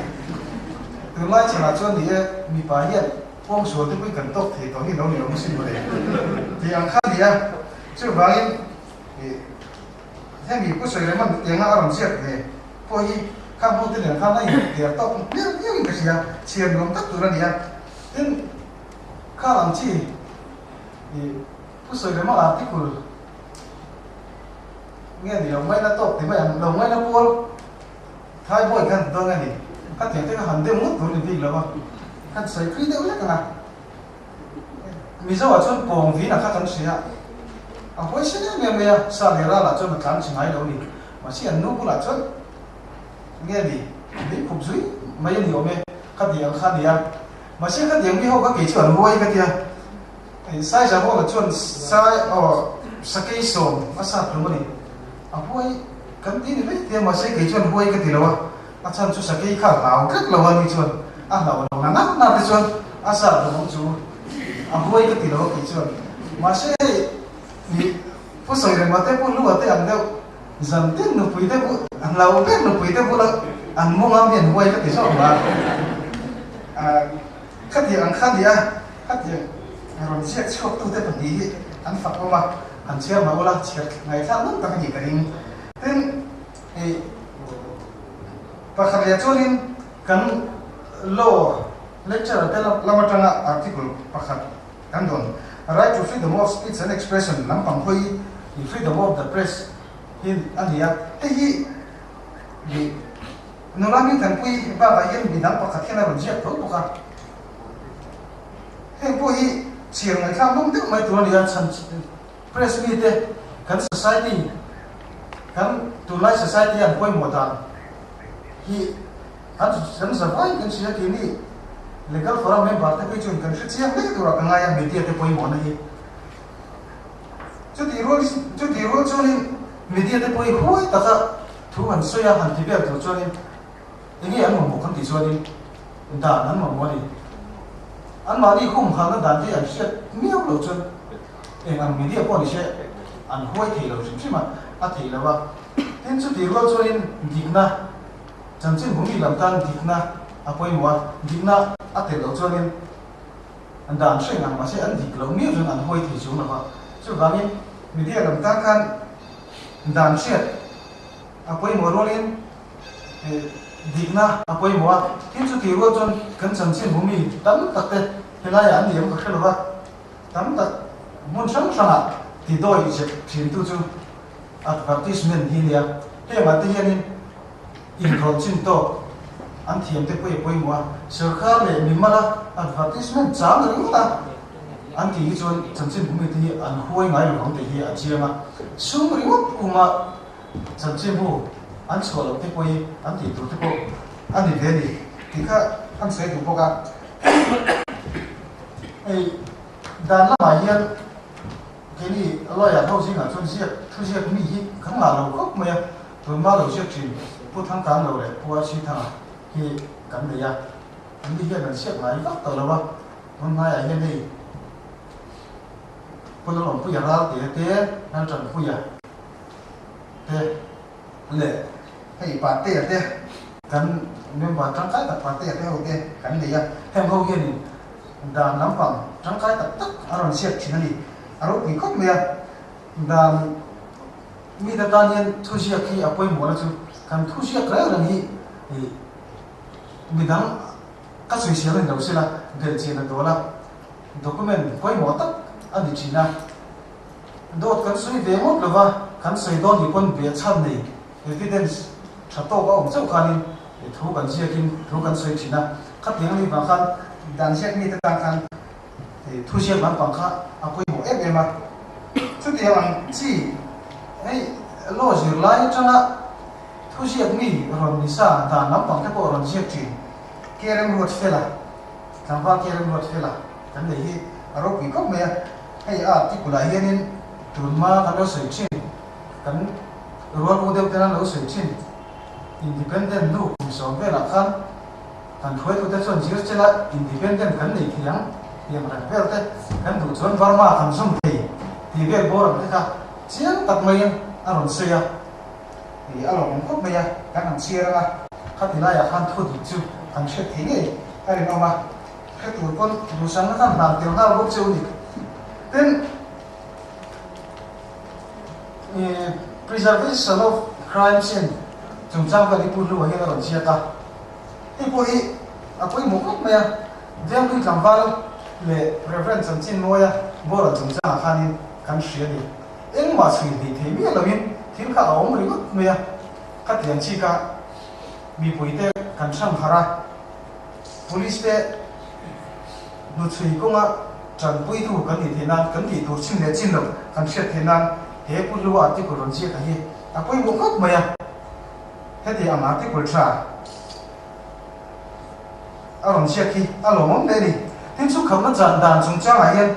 Tunlai chhanah chuan ni e, mipa hian pawngsual te pawh hi kan tawk thei tawh hi lo ni lo maw sin mawle tih ang kha a ni a, chuvangin ih hemi Pu Sawireman tianga a rawn ziak ve pawh hi kha hmu te nen khan a inter tawk miau miauin ka hria, chhiar nuam tak tur a ni a, tin kha ang chi ih Pu Sawirema article nge ni lo ngaina tawk ti mai ang, lo ngaina pawl Thai boy khan dawn a ni, ka tiang te kha han deuh ngawt tur ni bik lo a, kan sawi phui deuh lek ang a. Mizo ah chuan pawng vin a kha kan hria a, a huaisen em em mai a, sa leh ral ah chuan a tlan chi ngai lo a ni, mahse an nu bulah chuan nge ni mei khup zui mai a ni awm e, ka ti ang kha a ni a, mahse ka tiang mi ho kha kei chu an huai ka ti a. Saiza Hall-a chuan sai aw sakei sawm a sat hlum a ni. A huai kan ti ni mai tia mahse kei chuan huai ka ti lo a, a chhan chu sakei kha a hlau tlat lo a ni chuan a hlauh lo na nat nat te chuan a sat hlum ang chu a huai ka ti lo a kei chuan. Mahse hei ih Pu Sawirema te Pu Hlua te ang deuh zan tin nupui te bu an hlau ber nupui te bula an mu ngam hi an huai ka ti zawk lo a. Khatiang ang kha nia, khatiang rawn ziak chhuaktute pahnih hi an fak awm a, han chhiar mah ula, chhiar ngaihthlak nung tak a nih ka ring. Tin, ih, pakhat leh chuanin kan law lecturer te lam atanga article pakhat kan dawn, Right to freedom of speech and expression lampang hawi freedom of the press hi a ni a, hei hi ih, Nula Hmingthanpui bakah hian mi dang pakhat hian a rawn ziak tho bawk a. Heng pawh hi chhiar ngaihthlak nawm deuh mai tur a ni a, chhan press mite kan society kan tunlai society an pawimawh dan hi an kan za vai kan hria tih ni legal forum member te phei chuan kan hre chiang hle turah ka ngai a media te pawimawhna hi. Chutih rual chutih rual chuanin media te pawh hi huai taka Thu han sawi a, han ti vel tur chuanin enge an mamawh kan tih chuanin dan an mamawh a ni. Anmahni humhalna dan te an hriat miau loh chuan eng ang media pawh ni se an huai thei lo hrim hrim a, a thei lo a. Tin, chutih rual chuanin dikna, chanchin bumi lam tan dikna. a pawimawh a, dikna a tel loh chuanin dan hreng ang mahse an dik loh miau chuan an hawi thei chung lo va. Chuvangin media lam tan khan dan hriat a pawimawh rualin dikna a pawimawh a, tin chutih rual chuan kan chanchin hmu mi tam tak te helaiah an ni em ka hre lo va, tam tak hmun hrang hrangah tidawi zep thintu chu advertisement hi nia, hengah te hianin inrawlh chin tawk an thiam te pawh i pawimawh a, sawrkar leh mimala advertisement chang ringawt a an tih hi chuan chanchin hmu mite hi an huai ngai lo vang tih hi a chiang a, sum ringawt uma chanchin hmu an chhuah loh te pawh hi an tih tur te pawh a ni ve a ni tih kha an sawi duh bawk a. Hei dan lamah hian keini lawyer ho zingah chuan ziak thu ziak mi hi kan ngah lo khawp mai a, tunhma lo ziak thin Pu Thangkang lo leh Pu Arsi Thanga hi kan nei a, an ni hian an ziak ngai vak tawh lo a, tun hnaiah hian hei Pu Lalawmpuia Ralte te, Laltanpuia te leh hei Patea te kan member tangkai tak Patea te ho te kan nei a, heng ho hianin Dan lampang tangkai tak tak a rawn ziak thin a ni. A ropui khawp mai a, dan mite tan hian thuziak hi a pawimawh na chu kan thuziak reng reng hi midang ka sawisel a ni lo sela belhchian a dawl a, document pawimawh tak a ni thin a. Dawt kan sawi ve ngawt lova, kan sawi dawn ni pawn behchhan nei evidence tha tawk a awm chauh khanin thu kan ziakin thu kan sawi thin a, khatiang a nih vang khan dan ziak mite tan khan thu ziak lampang kha a pawimawh em em a. Chutiang ang chi hei law zirlai atanga thu ziak mi rawn ni sa dan lampang te pawh rawn ziak thin Kerem Ruatfela, tlangval Kerem Ruatfela kan nei hi a ropui khawp mai a, hei a article ah hianin tunhma kan lo sawi thin kan Rual u deuh ten an lo sawi thin. Independent nu kum sawm velah khan kan hruaitute chuan zir chela independent kan nei thei ang tih ang reng vel te kan duh chuan Burma kan zawm thei tih vel bawr ang te kha chiang tak maiin a rawn sawi a. Ih a lawmawm khawp mai a, kan han chhiar ang a. Khati laiah khan thu dik chu kan hriat thei ngei a rinawm a, hre tur pawn duhsangna khan hlan tel nghal bawk che u ni. Tin. Preservation of crime scene chungchang vel hi Pu Hlua hian a rawn ziak a, hei pawh hi a pawimawh khawp mai a, Vengpui tlangval leh Reverend Chanchinmawia boral chungchangah khanin kan hria a ni. Engmah chhui hleih thei miah loin thil kha a awm ringawt mai a, khatiang chi kha mipuite kan hrang harh a, Police te hnuchhui kawnga tanpuitu kan nih theih nan, kan tih tur chin leh chin lo kan hriat theih nan he Pu Hlua article rawn ziak a hi a pawimawh khawp mai a. Heti ang article tha a rawn ziak hi a lawmawm hle a ni. Tin chu khamna chan dan chungchangah hian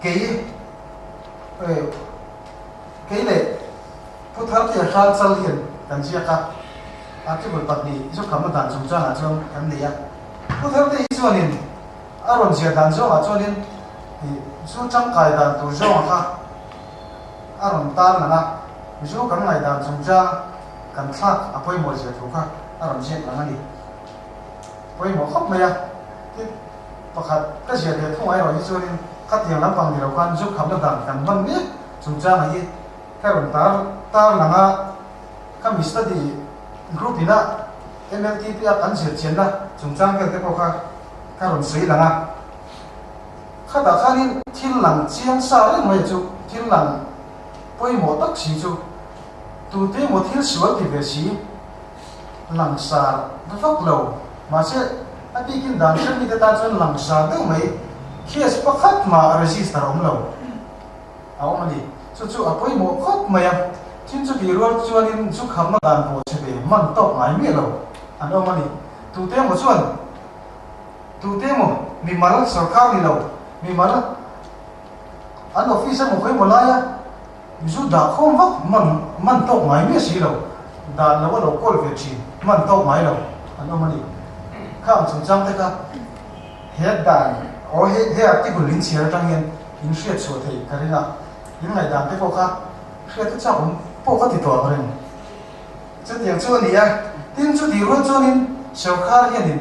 kei kei leh Pu Thartea Hralchal hian kan ziak a, article pahnih zu khamna dan chungchangah chuan kan nei a. Pu Tharte hi chuanin a rawn ziah dan zawngah chuanin ih zu tangkai dan tur zawnga kha a rawn tar lang a, zu kan ngaihdan chungchang kan thlak a pawimawh zia thu kha a rawn ziak lang a ni. Pawimawh khawp mai a, tin pakhat ka ziah leh thunga erawh hi chuanin khatiang lampang ni lo khan zu khamna dan kan hman mek chungchanga hi ka rawn tar tar lang a, khami study group ina MLTP a kan zir chianna chungchang vel te pawh kha ka rawn sawi lang a. Khatah khanin thil lang chiang sa reng mai chu thil lang pawimawh tak si chu tute emaw thil sual ti ve si langsar vak lo mahse a bikin dan hrem mite tan chuan langsar deuh mai case pakhat mah register awm lo. A awm a ni. Chu chu a pawimawh khawp mai a. Thil chu tih rual chuanin zu khamna dan pawh chhe ve man tawk ngai miah lo an awm a ni. Tute emaw chuan tute emaw mimal sorkar ni lo, mimal an office emaw khawimaw laia zu dah khawm vak man man tawk ngai miah si lo, dan lo a lo kawl ve thin man tawk ngai lo an awm a ni. Khang chungchang te kha he dan aw he article in chhiar atang hian In hriat chhuah theih ka ring a, in ngaihdan te pawh kha hriat te chak awm pawh ka ti tawh ang reng. Chutiang chu a ni a, tin chutih rual chuanin Sawrkhar hianin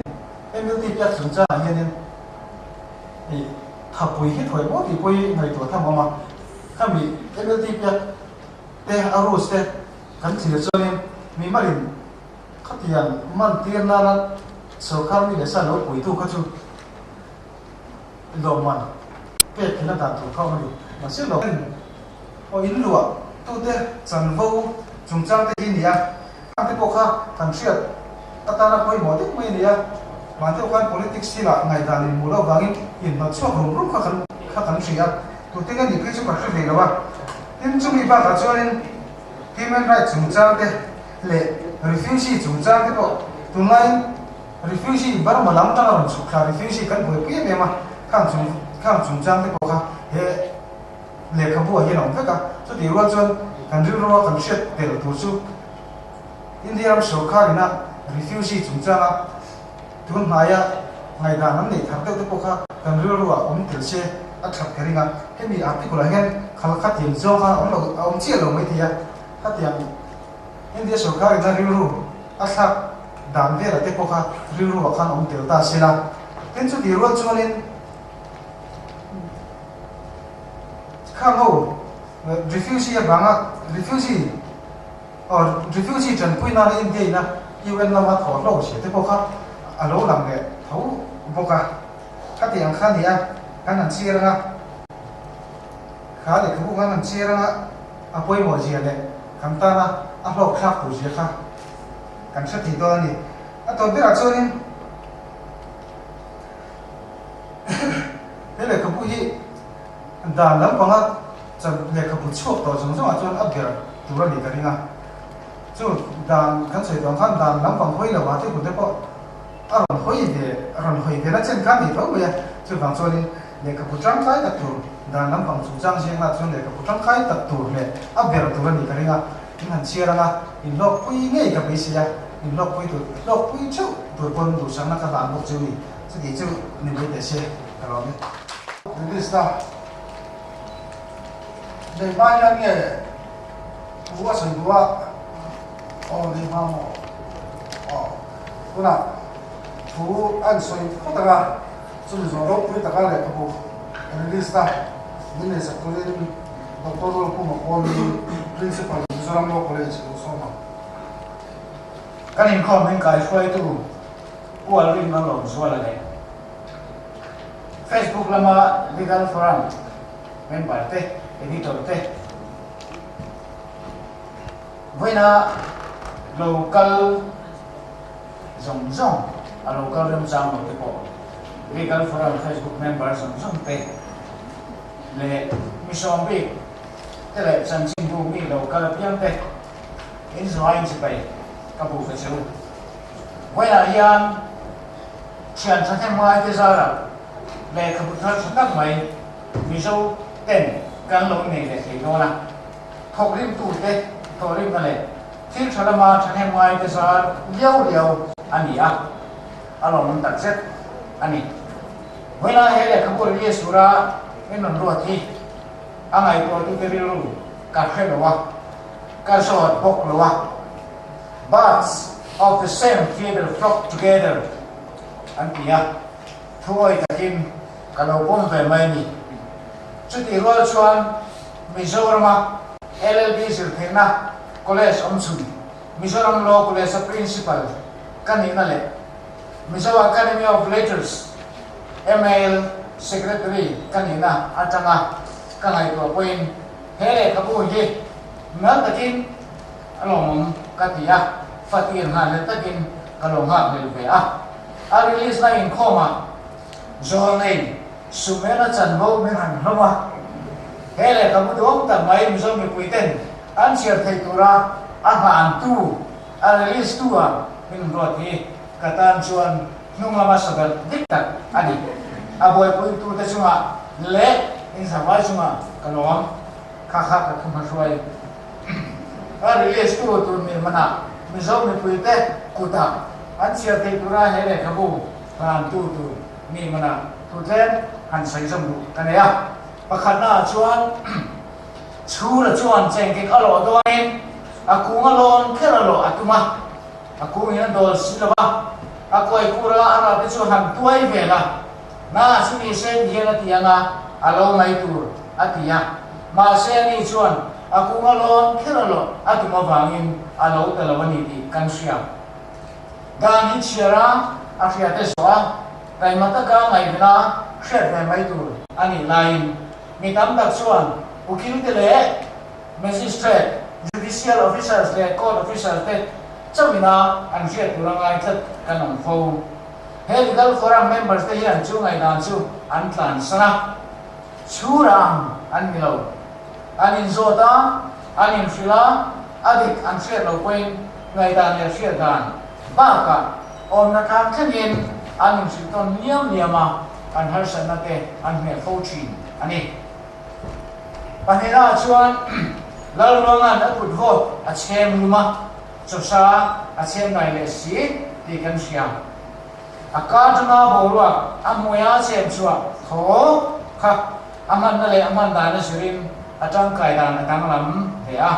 MLTP a chungchangah hianin ih thapui hi thawi maw tih pawh hi ngaihtuah tham a awm a, khami MLTP a te a rules te kan thlir chuanin mimalin khatiang man tir nana sorkar mi leh sa lo puitu kha chu lawmman pek theihna dan tur kha a awm a ni. Mahse lo aw in luah tute chanvo chungchang te hi nia, khang te pawh kha kan hriat atana pawimawh deuh mai a ni a, mahni deuh khan politics thilah ngaihdan inhmuh loh vangin inhnawt chhuak rum rum kha kan kha kan hria a, tute nge nih phei chu ka hre ve lo a. Tin, chumi bakah chuanin human rights chungchang te leh refugee chungchang te pawh tunlaiin refugee Burma lam tanga rawn chhuk thla refugee kan buaipui em em a, khang chung khang chungchang te pawh kha he lehkhabu ah hian a awm vek a, chutih rual chuan kan rilrua kan hriat tel tur chu India ram sorkar ina refugee chungchanga tun hnaia ngaihdan an neih thar deuh te pawh kha kan rilrua awm tel se a that ka ring a, hemi article ah hian khal khatiang zawng kha a awm lo a awm chiah lo maithei a, khatiang India sorkar ina rilru a thlak dan velah te pawh kha rilruah khan awm tel ta se la, tin chutih rual chuanin Khang ho refugee avanga refugee or refugee tanpui nana India ina UN lama thaw hlawk zia te pawh kha a lo lang leh tho bawk a. Khati ang kha nia kan han chhiar anga kha lehkhabu kan han chhiar anga a pawimawh zia leh kan tana a hlawk thlak tur zia kha kan hre thei dawn a ni. A tawp berah chuanin. He lehkhabu hi dan lampanga lehkhabu chhuak tawh zawng zawngah chuan a ber tur a nih ka ring a. Chu dan kan sawi tawh ang khan dan lampang hawi lo ah te kut te pawh a rawn hawi ve a rawn hawi ve na chen kha a ni tho mai a. Chuvang chuanin lehkhabu tangkai tak tur dan lampang chungchang ziakna chuan lehkhabu tangkai tak tur leh a ber tur a nih ka ring a. In han chhiar anga inhlawkpui ngei ka beisei a, inhlawkpui tur hlawkpui theuh tur pawn duhsakna ka hlan bawk chu a ni. Chuti chu ni mai teh se ka lawm e. Release na nei hma hian nge thu a sawi duh a, aw nei hma maw? Aw tunah thu an sawi phawt ang a, chumi zawh ropui taka lehkhabu release na min nei sak turin Doctor Lalkhuma pawhin Principal Mizoram Law College lo sawm ang. Kan inkhawm min kaihruaitu Pu Alvin Malawmzuala leh Facebook lama Legal Forum member te, editor te vawiina lo kal zawng zawng, a lo kal remchang lo te pawh Legal Forum Facebook member zawng zawng te leh mi sawm bik te leh chanchinbu mi lo kal apiang te inzuain chipai ka bu ka che u. Vawiinah hian thian thahnem ngaite zarah lehkhabu thar tha tak mai Mizo ten kan lo nei leh thei dawn a. Thawkrimtute thawhrimna leh thil tha lama thahnem ngaite zar liau liau a ni a, a lawmawm takzet a ni. Vawiinah he lehkhabu release tura min rawn ruat hi a ngaihtuahtute rilru ka hre lo a, ka zawt bawk lo a. Birds of the same feather flock together an ti a, thuawi takin ka lo pawm ve mai a ni. Chutih rual chuan Mizorama LLB zir theihna college awm chhun Mizoram Law College-a Principal ka nihna leh Mizo Academy of Letters, MAL, Secretary ka nihna atanga ka ngaihtuah pawhin he lehkhabu hi nal takin A lawmawm ka ti a, fatir nghah hlel takin ka lo nghak hlel ve a. A release na inkhawmah Zawlnei Sumena chanvo min han hlawm a, he lehkhabu duhawm tak mai Mizo mipui ten an chhiar theih tura a hlantu, a release tu ah min ruat hi ka tan chuan hnung lama sabelh dik tak a ni. A buaipuitute chungah leh inzavai chungah ka lawm. Kha kha ka thu hmahruai. A release tu tur nih hmanah Mizo mipuite kutah an chhiar theih tura he lehkhabu hlan tu tur nih hmanah thu tlem han sawi zawm duh ka nei a. Pakhatna ah chuan Chhura chuan chengkek a lawh dawnin a kung a lawn kher a lawh a tum a, a kungin a dawl si lo va. A kuai kura a rah te chu han tuai vel a, Na chu ni se ti hian a ti anga a lo mai tur a ti a. Mahse ani chuan a kunga lawn kher a lawh a tum avangin a lo ta lo a ni tih kan hria. Dan hi chhiar a, a hriate zawh a, taima taka ngaihven a hriat ve mai tur a nih laiin mi tam tak chuan ukil te leh Magistrate, Judicial Officers leh Court Officers te chauhina an hriat tur a ngai tlat kan awm fo. He Legal Forum members te hian chu ngaihdan chu an tlansan a, chhura ang an ni lo. An inzawt a, an inhrilh a, a dik an hriat loh pawhin ngaihdan leh hriat dan bakah awmna tlang thlengin an inhrilh tawn liam liam a, an harsatna te an hmeh fo thin a ni. Pahnihnaah chuan Lalruanga'n a kut vawt a chhem lum a, chawsa a chhem ngai leh si tih kan hria. A ka atanga boruak a hmuia chhem chhuah thaw kha a hmanna leh a hman dan a zirin a tangkai dan a danglam hle a.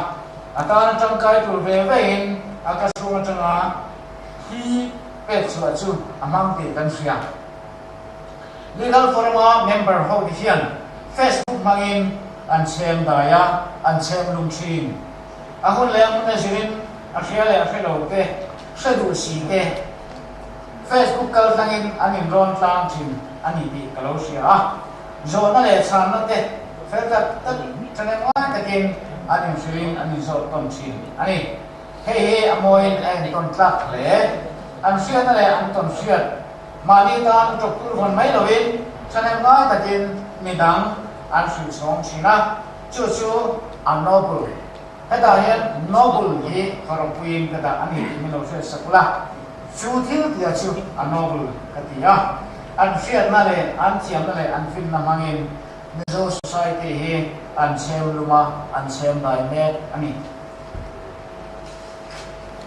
A tan a tangkai tur ve vein a ka chhung atanga thli pek chhuah chu a hmang tih kan hria. Legal Forum-a member ho te hian Facebook hmangin an chhem dai a, an chhem lung thin. A hun leh a hmun a zirin a hria leh a hre lo te, hre duh si te Facebook kal tlangin an inrawn tlang thin a ni tih ka lo hria a. Zawhna leh chhanna te fel tak tak thahnem ngai takin an inhrilhin an inzawt tawn thin a ni. Hei hi a mawiin a entawn tlak hle. An hriatna leh an tawn hriat Mahni tan ṭawp tur vawn mai loin thahnem ngai takin midang an hrilh chhawng ṭhin a, chu chu a noble. Hetah hian noble hi kharawpuiin ka dah a ni tih min lo hriat sak la, chu thil tia chu a noble ka ti a. An hriatna leh an thiamna leh an finna hmangin Mizo society hi an chhem lum a, an chhem dai mek a ni.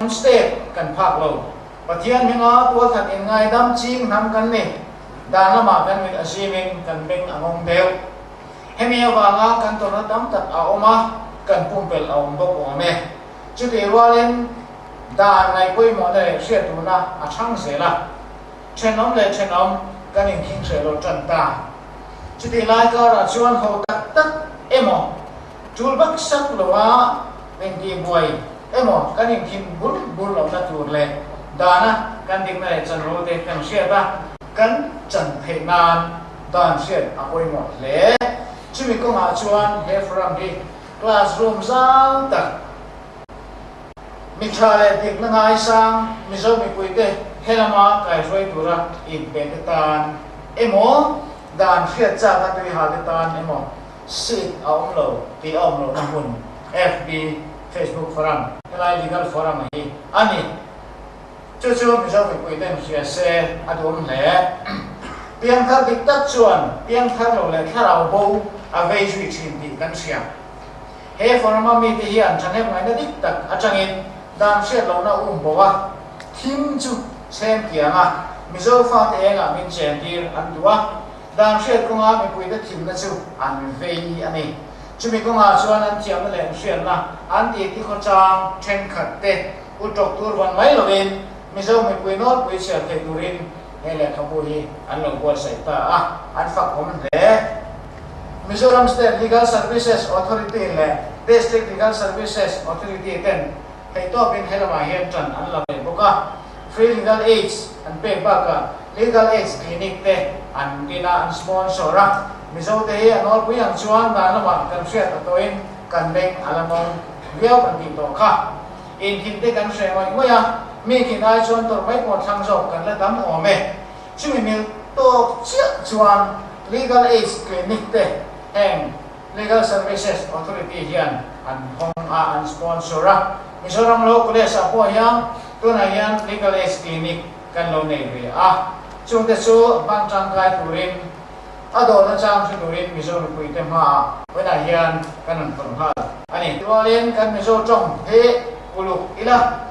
Step kan phak lo. Pathian hminga tualthat inngaidam ching hnam kan ni. Dan lamah kan mit a zimin kan beng a ngawng deuh. Hemi avanga kan tawrhna tam tak a awm a, kan pumpelh a awm bawk awm e. Chutih rualin dan ngaihpawimawhna leh hriat duhna a chhang zel a. Thenawm leh thenawm kan inkhing hreh lo tan ta. Chutih lai karah chuan ho tak tak emaw tul vak sak loa intihbuai emaw kan inkhim bur bur lohna tur leh dana kan dikna leh chanro te kan hriat a, kan chan theih nan dan hriat a pawimawh hle. Chumi kawngah chuan he forum hi classroom zau tak, mi tha leh dikna ngaisang Mizo mipuite he lama kaihruai tura inpe te tan emaw dan hriat chak a tuiha te tan emaw Seat a awm lo tih a awm lohna hmun FB, Facebook Forum, helai Legal Forum hi a ni. Chu chu Mizo mipui ten hria se a duhawm hle. Piangthar dik tak chuan piangthar lo leh thlarau bo a vei zui thin tih kan hria. He forum a mite hian thahnem ngaihna dik tak atangin dan hriat lohna um bo a, thim chu chhem kiang a, Mizo fate engah min chen tir an duh a. Dan hriat kawnga mipuite thimna chu an vei a ni. Chumi kawngah chuan an thiamna leh an hriatna an tih tikhawchang thenkhat te u tawk tur vawn mai lovin Mizo mipui nawlpui chhiar theih turin he lehkhabu hi an lo buatsaih ta a, an fakawm hle. Mizoram State Legal Services Authority leh District Legal Services Authority ten theihtawpin he lamah hian tan an la ve bawk a. Free Legal Aids an pek bakah Legal Aids Clinic te an din a, an sponsor a. Mizo te hi a nawlpui ang chuan dan lamah kan hriat a tawhin kan beng a la ngawng viau kan tih tawh kha. Inthim te kan hre ngawih ngawih a, mi thin ai chuan tawrh mai pawh thlang zawk kan la tam awm e. Chumi mil tawk chiah chuan Legal Aids Clinic te heng Legal Services Authority hian an hawng a, an sponsor a. Mizoram Law College ah pawh hian tunah hian Legal Aids Clinic kan lo nei ve a. Chungte chu hmang tangkai turin, a dawrna chang hre turin Mizo mipuite hmaah vawiinah hian kan rawn phawrh nghal a ni. Tirualin kan Mizo tawng hi uluk ila,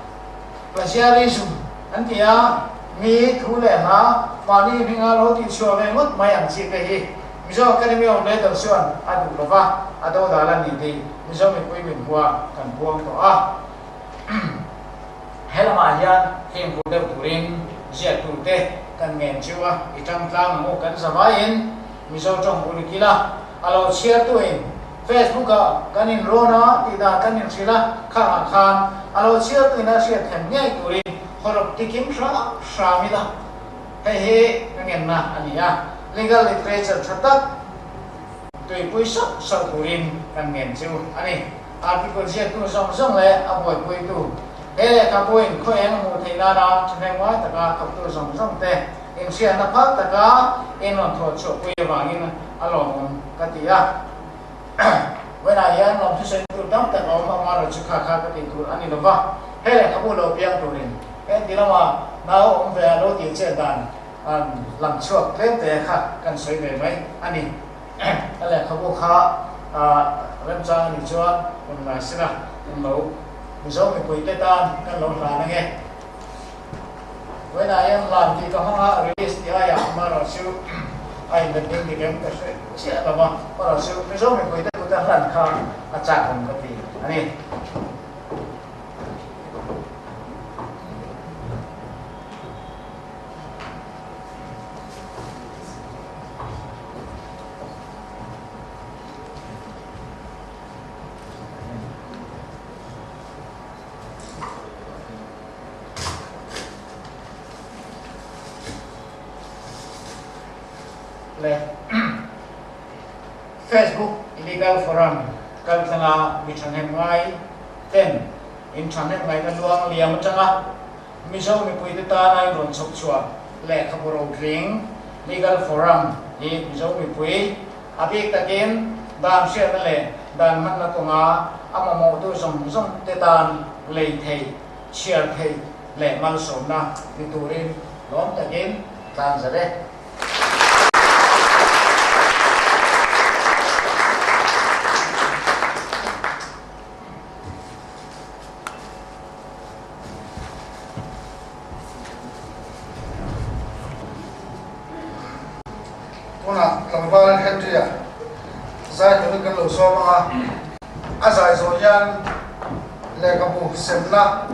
plagiarism an ti a, mi thu leh hla mahni hminga lo tihchhuah ve ngawt mai ang chi te hi Mizo Academy of Letters chuan a duh lo va, a dodal a ni tih Mizo mipui min hua kan buang tawh a. He. Helamah hian fimkhur deuh turin ziaktute kan ngen chiu a, i tang tlang ang u kan zavaiin Mizo tawng uluk ila, a lo chhiartuin Facebook-ah kan inrawn a tih dan kan inhrilh a, khangah khan a lo chhiartuin a hriat them ngei turin hawrawp tikim hram hram ila, hei hi ka ngenna a ni a, legal literature tha tak tuipui sauh sauh turin kan ngen chu a ni. Article ziaktu zawng zawng leh a buaipuitu he lehkhabuin khaw eng a hmuh theih nana thahnem ngai taka thawktu zawng zawng te inhriatna phal taka in rawn thawh chhuahpui avangin a lawmawm ka ti a. Vawiinah hian lawm thusawi tur tam tak a awm a, amaherawhchu chu kha kha ka tih tur a ni lova, he lehkhabu lo piang turin heti lama nau awm ve a lo tih chet dan lang chhuak tlem te kha kan sawi ve mai a ni. A lehkhabu kha remchang a nih chuan rawn ngai sela kan lo Mizo mipuite tan kan lo hlan ange. Vawiinah hian hlan tih ka hmang a, release tih aiah amaherawhchu a inlet ding dik em ka hre chiah lo va, amaherawhchu Mizo mipuite kuta hlan kha a chak awm ka ti a ni. Le Facebook Legal Forum kaltlanga mi thahnem ngai ten in thahnem ngaihna luang liam atanga Mizo mipuite tana in rawn chhawp chhuah lehkhabu rotling Legal Forum hi Mizo mipui a bik takin dan hriatna leh dan hmanna kawnga a mamawhtu zawng zawng te tan lei thei, chhiar thei leh malsawmna ni turin lawm takin tlan zat e. Tunah tlangval Henry-a zai turin kan lo zawm ang a, a zai zawh hian lehkhabu semna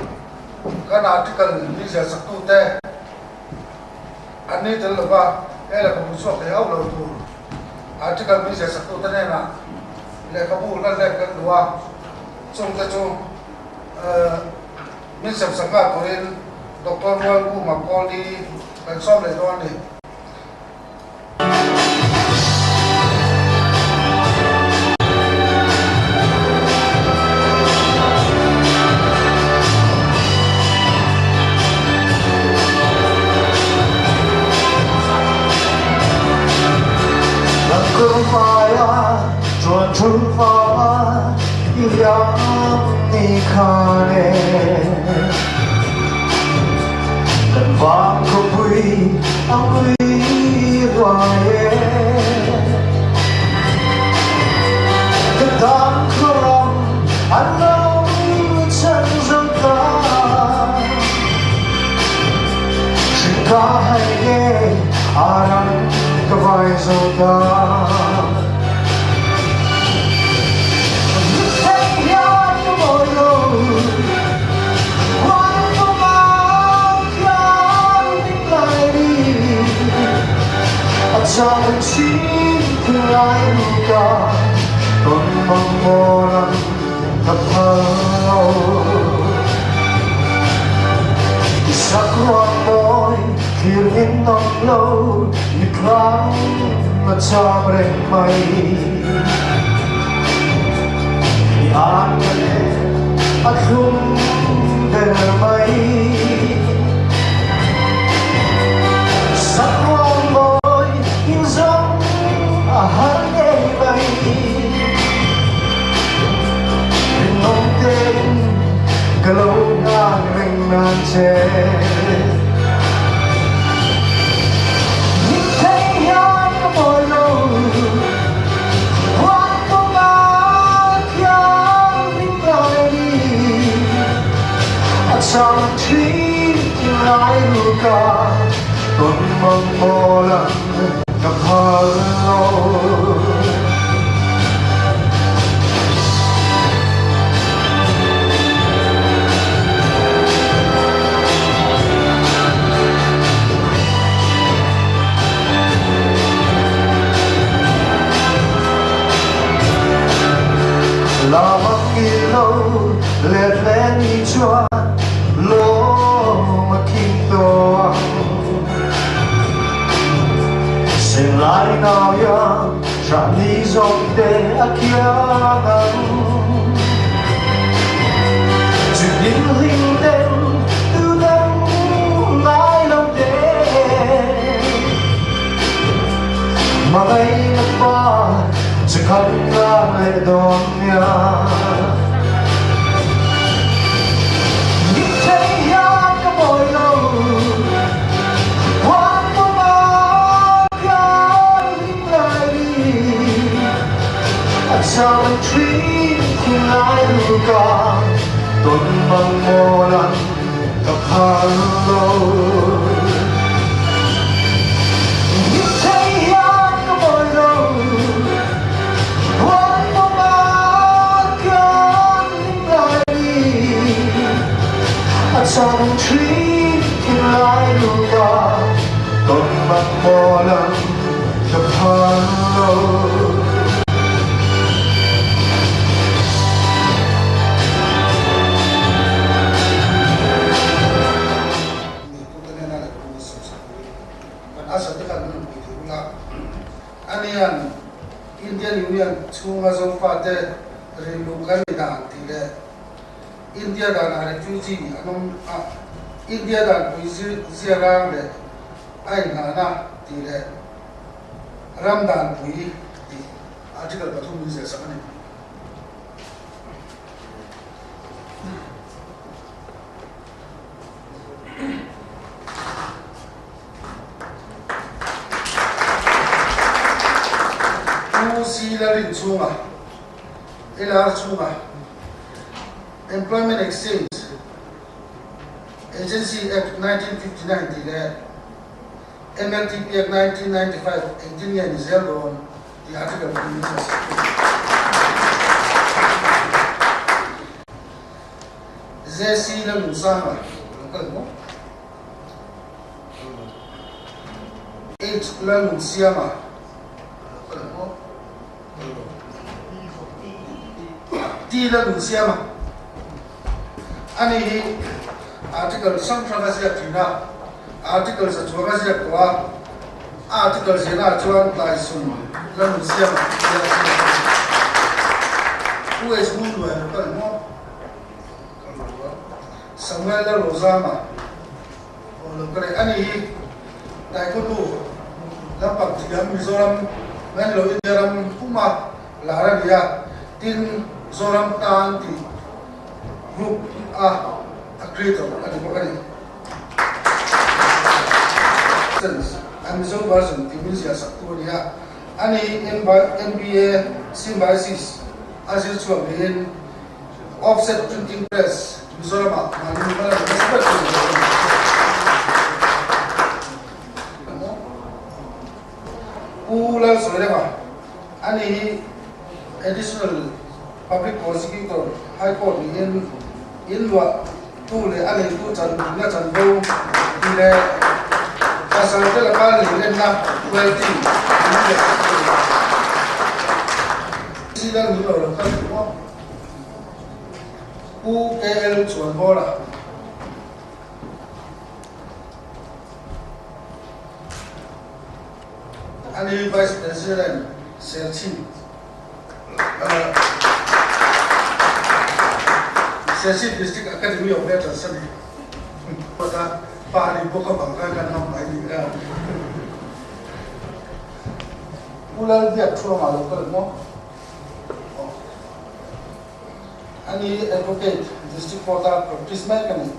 kan article mi ziah chaktute an ni tel lova he lehkhabu chhuak thei hauh lo tur article mi ziah chaktute hnenah lehkhabu hlan let kan duh a, chungte chu Min semsak nghal turin Doctor Mualkunga Kawlni kan sawm leh dawn a ni. Let leh ni chuan lawm a khing tawh ang. Senlai nau hian hrah ni zawng te a kiang ang. Chutling hling ten tu dang ngai lo te. Hmangaihna pa che khat tlang leh dawn nia. Mitthei hian ka mawi lo, huan pawma kan hlim lai ni. A chang thin thinlai luka tawn mang mawlan ka phal lo. Mitthei hian ka mawi lo, huan pawma kan hlim lai ni. A chang thin thinlai luka tawn mang mawlan ka phal lo. Mipuite nena lehkhabu siamsak turin kan asa te khan min pui thei bula. Anian Indian Union chhunga Zofate rilru kan ni dan tih leh India danah refugee an awm a, India dan pui ziarang leh a inhnahna tih leh ram dan pui tih article pathum min ziahsak a ni. Pu C Larinchhunga, LR chhunga Employment Exchange Agency Act 1959 tih leh MLTP Act 1995 engtin nge ni zel dawn tih article pawh min ziah sak thung. JC Lalnunsanga lo kal maw? H Lalnunsiama lo kal maw? T Lalnunsiama ani hi article hrang hrang a ziak thin a, article za chuang a ziak tawh a, a article ziahnaah chuan Tlaisum Lalnunsiama ziak a ziak a ni. Pu H Ngunluai lo kal maw? Samuel Lalrozama aw lo ka leh ani hi Taekwondo lampang thiam Mizoram mai ni lo India ram puma lar a ni a, tin Zoram tan tih group a a creator a ni bawk a ni. A Mizo version tih min ziah sak tu a ni a, ani MBA Symbiosis a zir chhuak niin Offset Printing Press, Mizoramah mahni hma la nasa ber chu ni bawk a ni. Pu Lalsawirema, ani hi Additional Public Prosecutor, High Court niin in luah tu leh a neitu chan na chanvo tih leh pasal te laka leilenna royalty min pek sak tu a ni. Silan min lo lo kal duh maw? Pu KL Chuanbawla. Ani Vice President Serchhip Serchhip District Academy of Letters a ni. Kawta pa ni bawk avang khan kan ram mai ni a. Pu Lalbiakthuama lo kal maw? Ani Advocate, District Court-a practice mek a ni.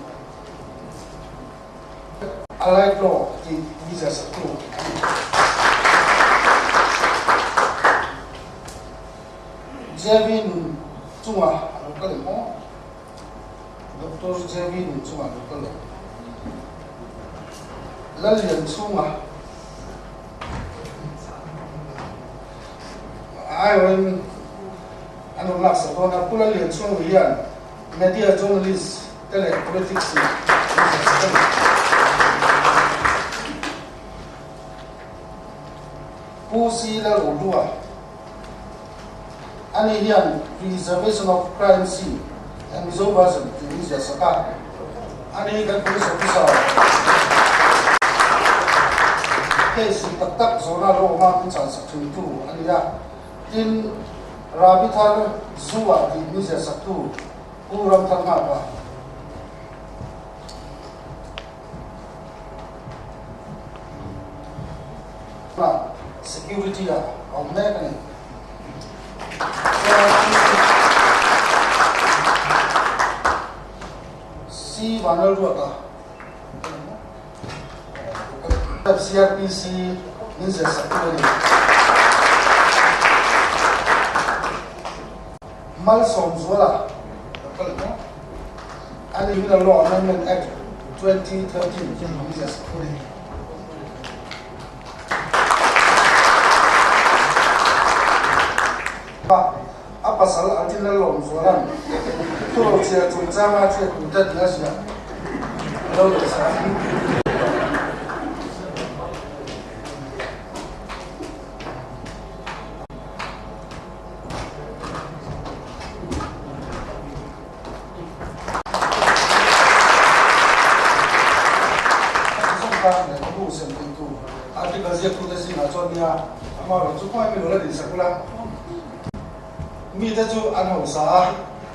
Allied Law tih visa saktu a ni. JV nun chunga a lo kal em aw? Doctor JV nun chunga a lo kal em? Lallian chhunga Aiawin an rawn laksak dawn a, Pu Lallianchhungu hian media journalist te leh politics in an ziaksak a ni. Pu C Lalrohlua, Ani hian Preservation of Crime Scene Mizo version tih min ziah sak a, ani kan police officer case dik tak tak zawhna lo awma min chan sak thin tu a ni a, tin Rabi thar Zu-ah tih min ziah sak tu Pu Ramthar Nghaka. Security ah a awm mek a ni. C Vanlalruata CRPC min zir sak tu a ni. Malsawmzuala a ni hi Law Amendment Act 2013 min zir sak tu a ni. A pasal Altina Lawmzuala'n thurochhiar chungchanga hriat tur te tih a ziah a lo leh sak a. Article ziaktute zingah chuan nia amaherawhchu khawngaih mi lo la dinsak ula, mite chu an hausa a,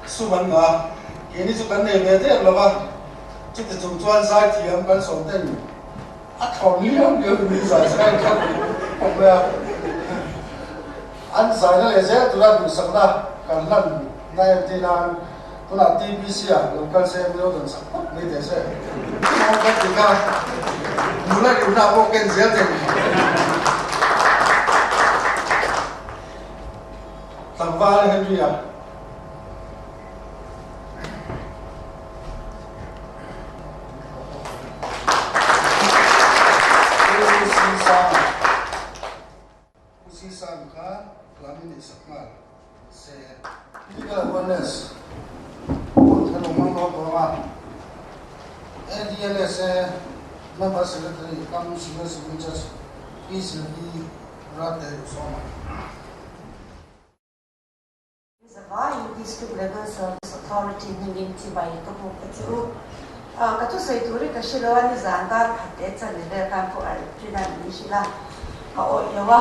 sum an ngah a, keini chu kan nei ve der lo va, chuti chung chuan zaithiam kan sawm ten a thlawm liau liau in min zai zai kha khawp mai a, an zaina leh zel tura duhsakna kan hlan na entir nan tunah TBC ah lo kal se min lo dawn sak phawt mai teh se. Thil kan ti kha nula rimna pawh ken zel thei ni. Tlangval Henry-a. Usisan kha lam in sak nghal se. Legal Awareness Hun kan awm ang dawn tawh a, ADLSA Member Secretary Kam Senior Civil Judge Pi Sylvie Ralte Lusawma. Zavaiin District Legal Service Authority hmingin chibai ka buk a che u. Ka thusawi tur hi ka hre lo a, nizan dar khat leh chanve vel khan pawh a rin a min hrilh a, ka awih lo a,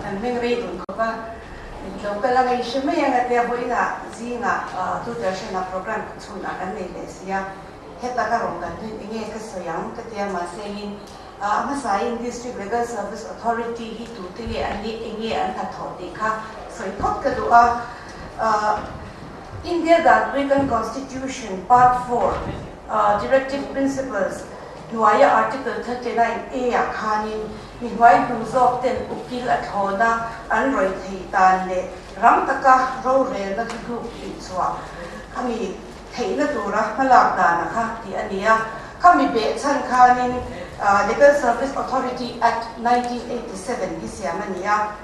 kan meng rei dun khawp a, lo kal anga i hre mai ang a tia vawiinah zingah Doordarshan-ah programme chhunah kan nei leh si a, heta ka rawn kal hnuin enge ka sawi ang ka tia mahse in A hmasain District Legal Service Authority hi tute nge an nih, eng nge an hnathawh tih kha sawi phawt ka duh a. India Danpuikan Constitution Part 4, Directive Principles hnuaia Article 39 A ah khanin mi hnuai hnung zawk ten ukil a thlawna an rawih thei dan leh rang taka rorelna thutluk tihchhuah khami theihna tura hmalak dan a kha tih a ni a. Khami behchhan khanin Legal Service Authority Act 1987 hi siam a ni a.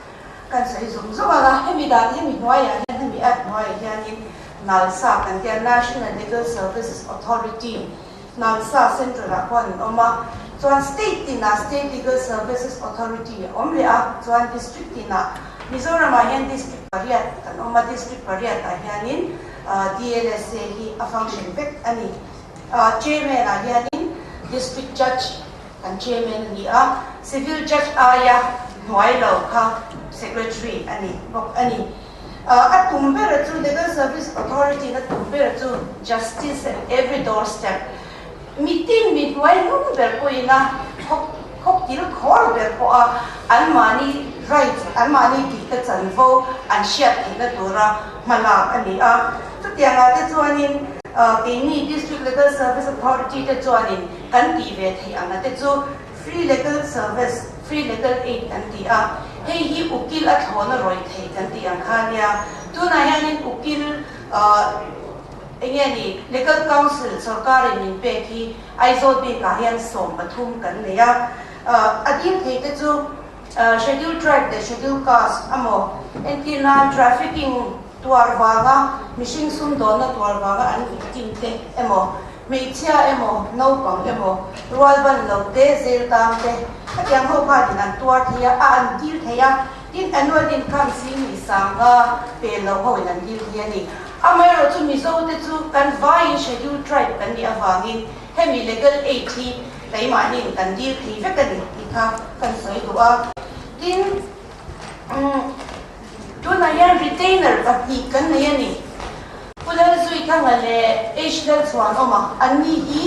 Kan sawi zung zung ang a, hemi dan hemi hnuaiah hian hemi Act hnuaiah hianin NALSA kan tia National Legal Services Authority, NALSA Central-ah khuan an awm a, chuan State tinah State Legal Services Authority a awm leh a, chuan District tinah Mizoramah hian District pariat kan awm a, District pariatah hianin DLSA hi a function vek a ni. Chairman ah hianin District Judge kan Chairman a ni a, Civil Judge aia hnuai lo kha Secretary a ni bawk a ni. A tum bera chu Legal Service Authority in a tum bera chu Justice at every doorstep, mitin mi hnuai hnung ber pawhin a khawk kil khawr ber pawha anmahni rights, anmahni tihte chanvo an hriat theihna tura hmalak a ni a. Chutiangah te chuanin keini District Legal Service Authority te chuanin kan tih ve theih anga te chu Free Legal Service, Free Legal Aid kan ti a, hei hi ukil a thlawna rawih theih kan tih ang kha a nia. Tunah hianin ukil enge ni Legal Council sorkarin min pek hi Aizawl bikah hian 13 kan nei a. A ding thei te chu Scheduled Tribe leh Scheduled Caste amaw entir nan trafficking tuar vanga mihring sumdawnna tuar vanga an victim te emaw, hmeichhia emaw, naupang emaw, rualban lo te, zel tang te khatiang ho khanin an tuar thei a, a an dil thei a, tin annual income sing ni sanga pel lo hoin an dil thei a ni. Amaherawhchu Mizote chu kan vaiin Scheduled Tribe kan nih avangin hemi legal aid hi keimahniin kan dil thei vek a ni tih kha kan sawi duh a. Tin, tunah hian retainer pahnih kan nei a ni. Pu Lalzuithanga leh H Lalchhuanawma, anni hi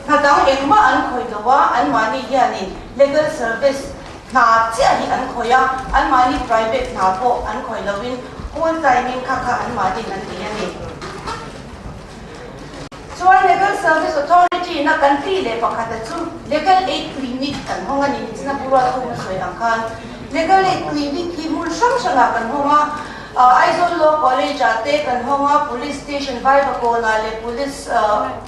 hna dang engmah an khawih lo a, anmahni hianin legal service hna chiah hi an khawih a, anmahni private hna pawh an khawih loin full time in kha kha anmahniin an ti a ni. Chuan Legal Service Authority in a kan tih leh pakhata chu Legal Aid Clinic kan hawng a ni, nichina Pu Rualkhuma sawi ang khan Legal Aid Clinic hi hmun hrang hrangah kan hawng a, Aizawl Law College ah te kan hawng a, Police Station Vaivakawn ah leh Police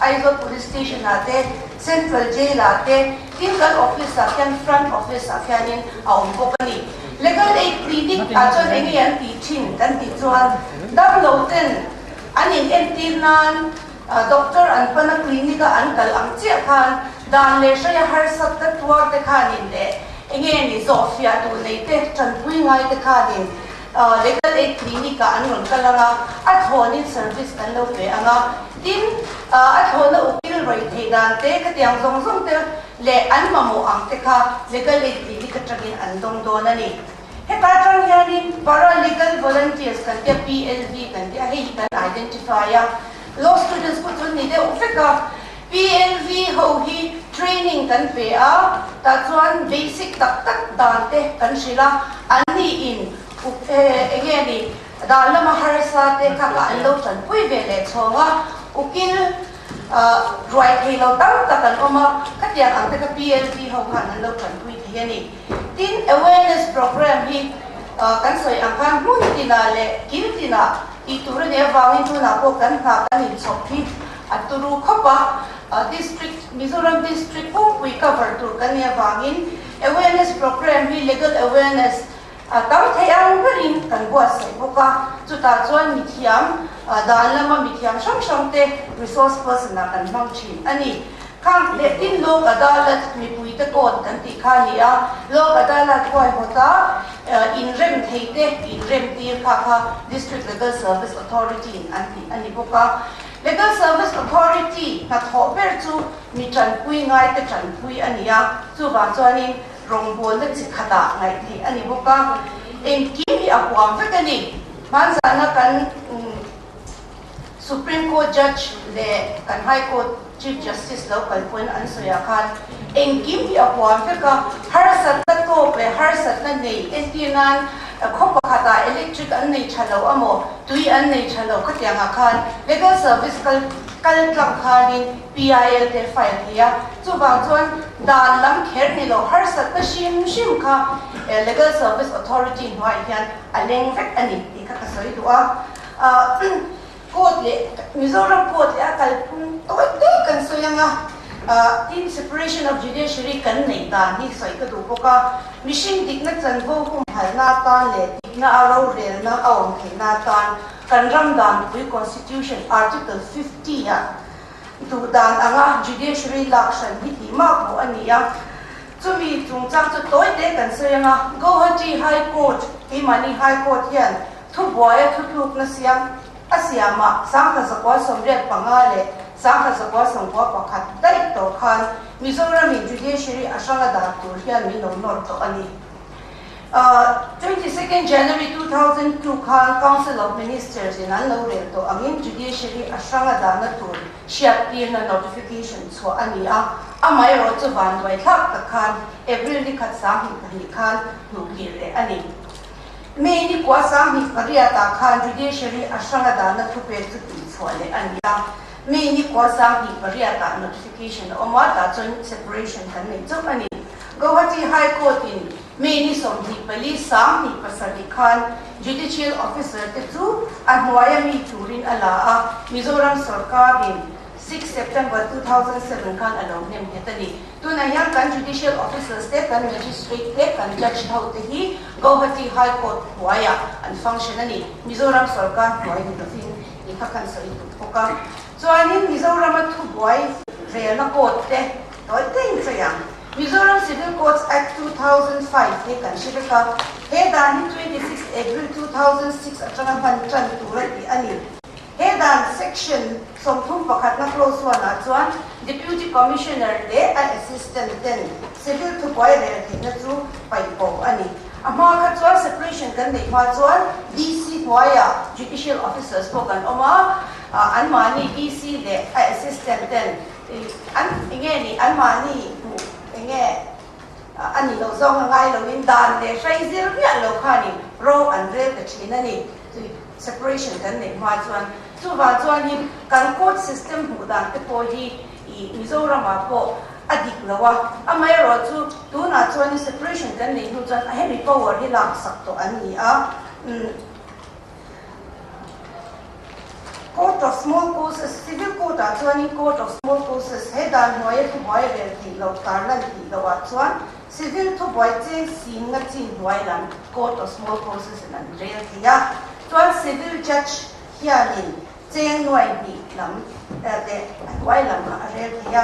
Aizawl Police Station ah te, Central Jail ah te, tin kan office ah khian front office ah khianin a awm bawk a ni. Legal Aid Clinic ah chuan enge an tih thin kan tih chuan damlo ten an in entir nan doctor an pan a clinic a an kal ang chiah khan dan leh hreia harsat ta tuar te khanin leh enge ni zawhfiah duh nei te tanpui ngai te khanin Legal Aid Clinic ah an rawn kal ang a, a thlawnin service kan lo pe ang a, tin a thlawna ukil rawih theih dan te khatiang zawng zawng te leh an mamawh ang te kha Legal Aid Clinic atangin an dawng dawn a ni. Heta atang hianin Para Legal Volunteers kan tia PLV kan tia hei hi kan identify a, law students pawh chu an ni deuh vek a, PLV ho hi training kan pe a, tah chuan basic tak tak dan te kan hrilh a, an ni in eng nge ni dan lama harsa te kha kha an lo tanpui ve leh chhawng a, ukil ruai thei lo tam tak an awm a, khatiang ang te kha PLV ho khan an lo tanpui thei a ni. Tin, awareness program hi kan sawi ang khan hmun tinah leh kil tinah tih tur a nih avangin tunah pawh kan hna kan inchhawp hi a turu khawp a. District, Mizoram District pumpui cover tur kan nih avangin awareness program hi legal awareness tam thei ang berin kan buatsaih bawk a. Chutah chuan mithiam, dan lama mithiam hrang hrangte resource person ah kan hmang thin a ni. Khang leh tin Lok Adalat mipuite court kan tih kha a ni a, Lok Adalat huaihawta inrem theite inrem tir kha kha District Legal Service Authority in an tih a ni bawk a. Legal Service Authority hnathawh ber chu mi tanpui ngaite tanpui a ni a, chuvang chuanin rawngbawlna chi khatah ngaih theih a ni bawk a. Engkim hi a huam vek a ni. Hmanzana kan. Supreme Court Judge leh kan High Court Chief Justice lo kal pawhin an sawi ah khan engkim hi a huam vek a, harsatna tawk leh harsatna nei entir nan khaw pakhatah electric an nei tha lo amaw tui an nei tha lo khatiang ah khan legal service kal kal tlang khanin PIL te file thei a, chuvang chuan dan lam kher ni lo harsatna hrim hrim kha Legal Service Authority hnuaiah hian a leng vek a ni tih kha ka sawi duh a. Court leh Mizoram Court leh a kalphung tawi tawi kan sawi ang a, tin separation of judiciary kan neih dan hi sawi ka duh bawk a, mihring dikna chanvo humhalhna atan leh dikna a rorelna a awm theihna atan kan ram danpui Constitution Article 50 ah duh dan anga judiciary lak hran hi tih mah pawh a ni a, chumi chungchang chu tawi te kan sawi ang a, Guwahati High Court keimahni High Court hian Thubuaia thutlukna siam a siamah 1985 leh 1991 daih tawh khan Mizoramin Judiciary a hranga dan tur hian min lo nawr tawh a ni. 22nd January 2002 khan Council of Ministers in an lo rel tawh angin Judiciary a hranga dahna tur hriattirna notification chhuah a ni a, amaherawh chu vanduai thlak tak khan April ni khat 2002 khan hnuhkir leh a ni. May ni kua 28 ah khan Judiciary a hranga dahna thupek chu tihchhuah leh a ni a, May ni kua 28 ah notification a awm a, tah chuan separation kan nei chauh a ni. Guwahati High Court in May ni 24 27 khan Judicial Officer te chu a hnuaia mi turin a la a, Mizoram sorkar in 6 September 2007 khan a lo hnem nghet a ni. Tunah hian kan Judicial Officers te, kan Magistrate te, kan Judge ho te hi Guwahati High Court hnuaiah an function a ni. Mizoram sorkar hnuai ni lovin i kha khan sawi tut bawk a. Chuanin Mizorama thubuai relna court te tawi tein sawi ang. Mizoram Civil Courts Act 2005 he kan hre vek a. He dan hi 26 April 2006 atanga hman tan tur a tih a ni. He dan section 31 na clause 1 ah chuan Deputy Commissioner leh a assistant ten civil thubuai rel theihna chu paih bo a ni. A hma kha chuan separation kan neih hma chuan DC hnuaiah judicial officers pawh kan awm a, anmahni DC leh a assistant ten an enge ni anmahni hmuh enge a ni loh zawng a ngai loin dan leh hrai zir miah lo khanin ro an rel ta thin a ni. Separation kan neih hma chuan chuvang chuanin kan court system hmuh dan te pawh hi ih Mizoramah pawh a dik lo a, amaherawh chu tunah chuanin separation kan neih hnu chuan a hemi power hi laksak tawh an ni a. Court of Small Causes, Civil Court ah chuanin Court of Small Causes he dan hnuaia thubuai rel theih loh tarlan tih loh ah chuan Civil thubuai cheng simna chin hnuai lam Court of Small Causes in an rel thei a, chuan Civil Judge hianin cheng nuai hnih lam leh a hnuai lam kha a rel thei a.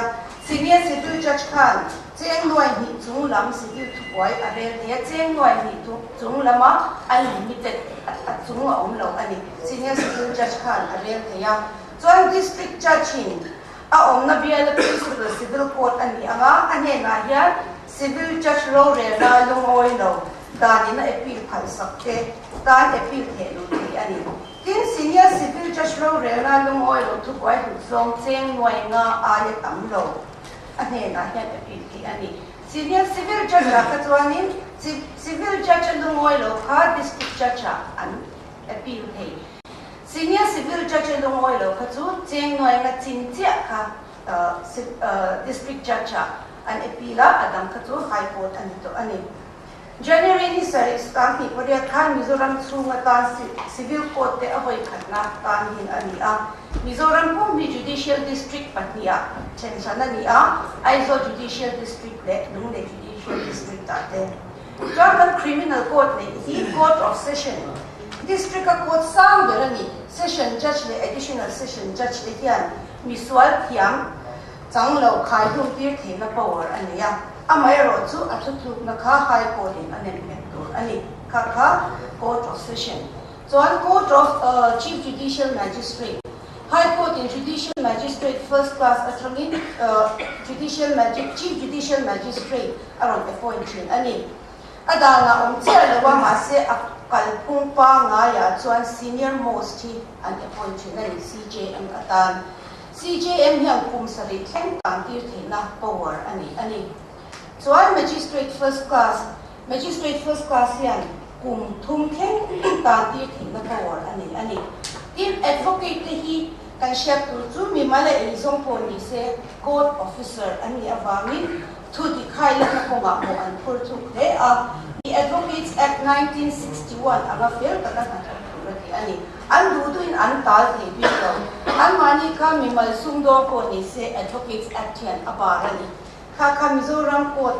Senior Civil Judge khan cheng nuai hnih chung lam civil thubuai a rel thei a, cheng nuai hnih chung lama unlimited a chung a awm lo a ni. Senior Civil Judge khan a rel thei a, chuan District Judge in A awmna biala Principal Civil Court a ni ang a, a hnenah hian Civil Judge rorelna lungawi lo danin a appeal phalsak te tan appeal theh luh theih a ni. Tin, Senior Civil Judge rorelna lungawi lo thubuai hlut zawng cheng nuai nga aia tam lo a hnenah hian appeal theih a ni. Senior Civil Judge ah kha chuanin Civil Judge a lungawi lo kha District Judge ah an appeal thei. Senior Civil Judge a lungawi lo kha chu cheng nuainga chin chiah kha District Judge ah an appeal a, a dang kha chu High Court a ni tawh a ni. January ni sarih 28 khan Mizoram chhung atan Civil Court te a vawi khatna tan hin a ni a. Mizoram pum hi Judicial District pahnihah then hran a ni a, Aizawl Judicial District leh Lunglei Judicial District ah te. Chuan kan Criminal Court neih hi Court of Session, District a court sang ber a ni. Session Judge leh Additional Session Judge te hian misual thiam chang lo khai hlum tir theihna power a nei a, amaherawh chu a thutlukna kha High Court in a nem nghet tur a ni. Kha kha Court of Session. Chuan Court of Chief Judicial Magistrate, High Court in Judicial Magistrate First Class atangin Judicial Chief Judicial Magistrate a rawn appoint thin a ni. A danah awm chiah lo a, mahse a kalphung pangaiah chuan senior most hi an appoint thin a ni CJM atan. CJM hian kum sarih thleng tan tir theihna power a nei a ni. Chuan Magistrate First Class, Magistrate First Class hian kum thum thleng tan tir theihna power a nei a ni. Tin, Advocate te hi kan hriat tur chu mimal a eizawng pawh ni se Court Officer an nih avangin Thu dik khai lehna kawngah pawh an phur thuk hle a, The Advocates Act 1961 anga fel taka hna thawk tur a ti a ni. An duh duhin an tal thei bik lo. Anmahni kha mimal sumdawng pawh ni se Advocates Act hian a bar a ni. Kha kha Mizoram Court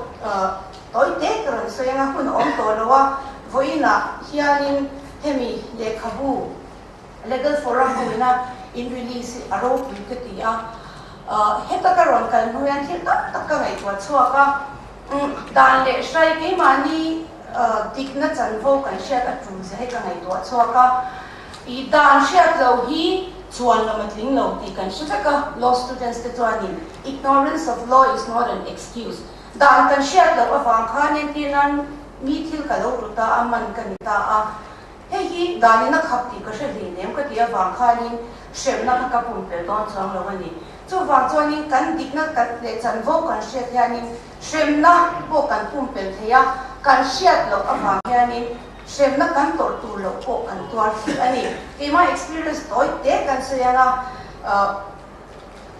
tawi te ka rawn sawi anga hun a awm tawh lo a, vawiinah hianin hemi lehkhabu Legal Forum hoina in release hi a ropui ka ti a, heta ka rawn kal hnu hian thil tam tak ka ngaihtuah chhuak a, dan leh hrai keimahni dikna chanvo kan hriat a tul zia hi ka ngaihtuah chhuak a, i dan hriat lo hi chuan lam a tling lo tih kan hre vek a, law students te chuanin ignorance of law is not an excuse, dan kan hriat loh avang khan entir nan mi thil ka lo ru ta a, man ka ni ta a. Hei hi danin a khap tih ka hre hlei nem ka tih avang khanin hremna kha ka pumpelh dawn chuang lo a ni. Chuvang chuanin kan dikna kan leh chanvo kan hriat hianin hremna pawh kan pumpelh thei a, kan hriat loh avang hianin hremna kan tawrh tur loh pawh kan tuar thei a ni. Keimah experience tawi te kan sawi ang a,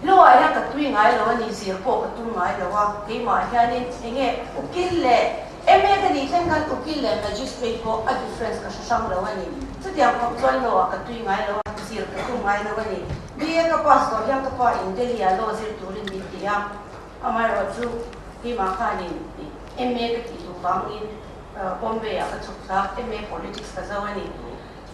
Luah hian ka tui ngai lo a ni, zir pawh ka tum ngai lo a, keimah hianin enge ukil leh MA ka nih thleng khan ukil leh magistrate pawh a difference ka hre hrang lo a ni. Chutiang khawp chuan law ah ka tui ngai lo a, zir ka tum ngai lo a ni. BA ka pass tawh hian ka pa in Delhi ah law zir turin min ti a, amaherawh chu keimah khanin MA ka tih duh vangin Bombay ah ka chhuk thla a, MA politics ka zo a ni.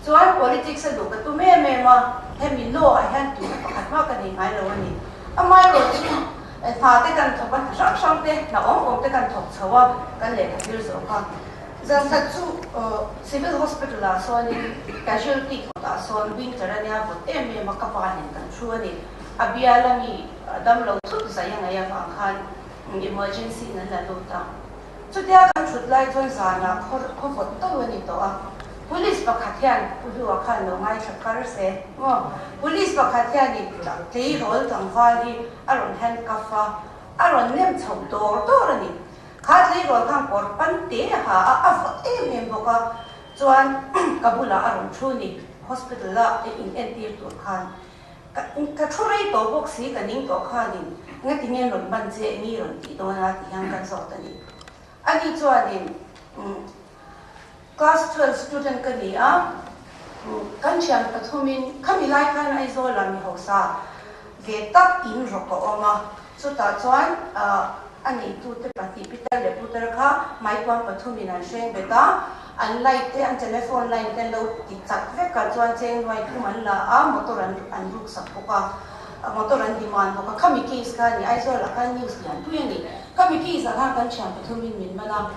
Chuan politics a duh ka tum em em a, hemi law ah hian tuina pakhat mah ka nei ngai lo a ni. Amaherawh chu hna te kan thawk a, hna hrang hrang te, hna awm awm te kan thawk chho a, kan lehkha zir zawk a. Zan khat chu Civil Hospital ah sawnin casualty kawtah sawn winter a nia vawt em em a ka pa nen kan thu a ni. A bial a mi damlo thut zai a ngaih avang khan emergency in an la lut a. Chutia kan thut lai chuan zanah khaw vawt tawh a ni tawh a. Police pakhat hian Pu Hlua khan lo ngaithla kar se maw? Police pakhat hianin tleirawl tlangval hi a rawn handcuff a, a rawn nem chho dawr dawr a ni. Kha tleirawl khan kawr pan te a ha a, a vawt em em bawk a, chuan ka bulah a rawn thu ni, hospital a in entir tur khan. Ka ka thu rei tawh bawk si, ka ning tawh khanin ngati nge rawn ban che ngi rawn tih dawn a ti hian kan zawt a ni. Ani chuanin class 12 student ka ni a, kan thian pathumin khami lai khan Aizawl ah mi hausa ve tak in rawk a awm a, chutah chuan a neitute pahnih Peter leh Putar kha Maikuang pathumin an hreng bet a, an light te an telephone line te an lo ti chat vek a, chuan cheng nuai thum an la a, motor an an ruk sak bawk a, motor an demand bawk a, khami case kha a ni, Aizawl ah khan news lian pui a ni, khami case ah khan kan thian pathumin min man a.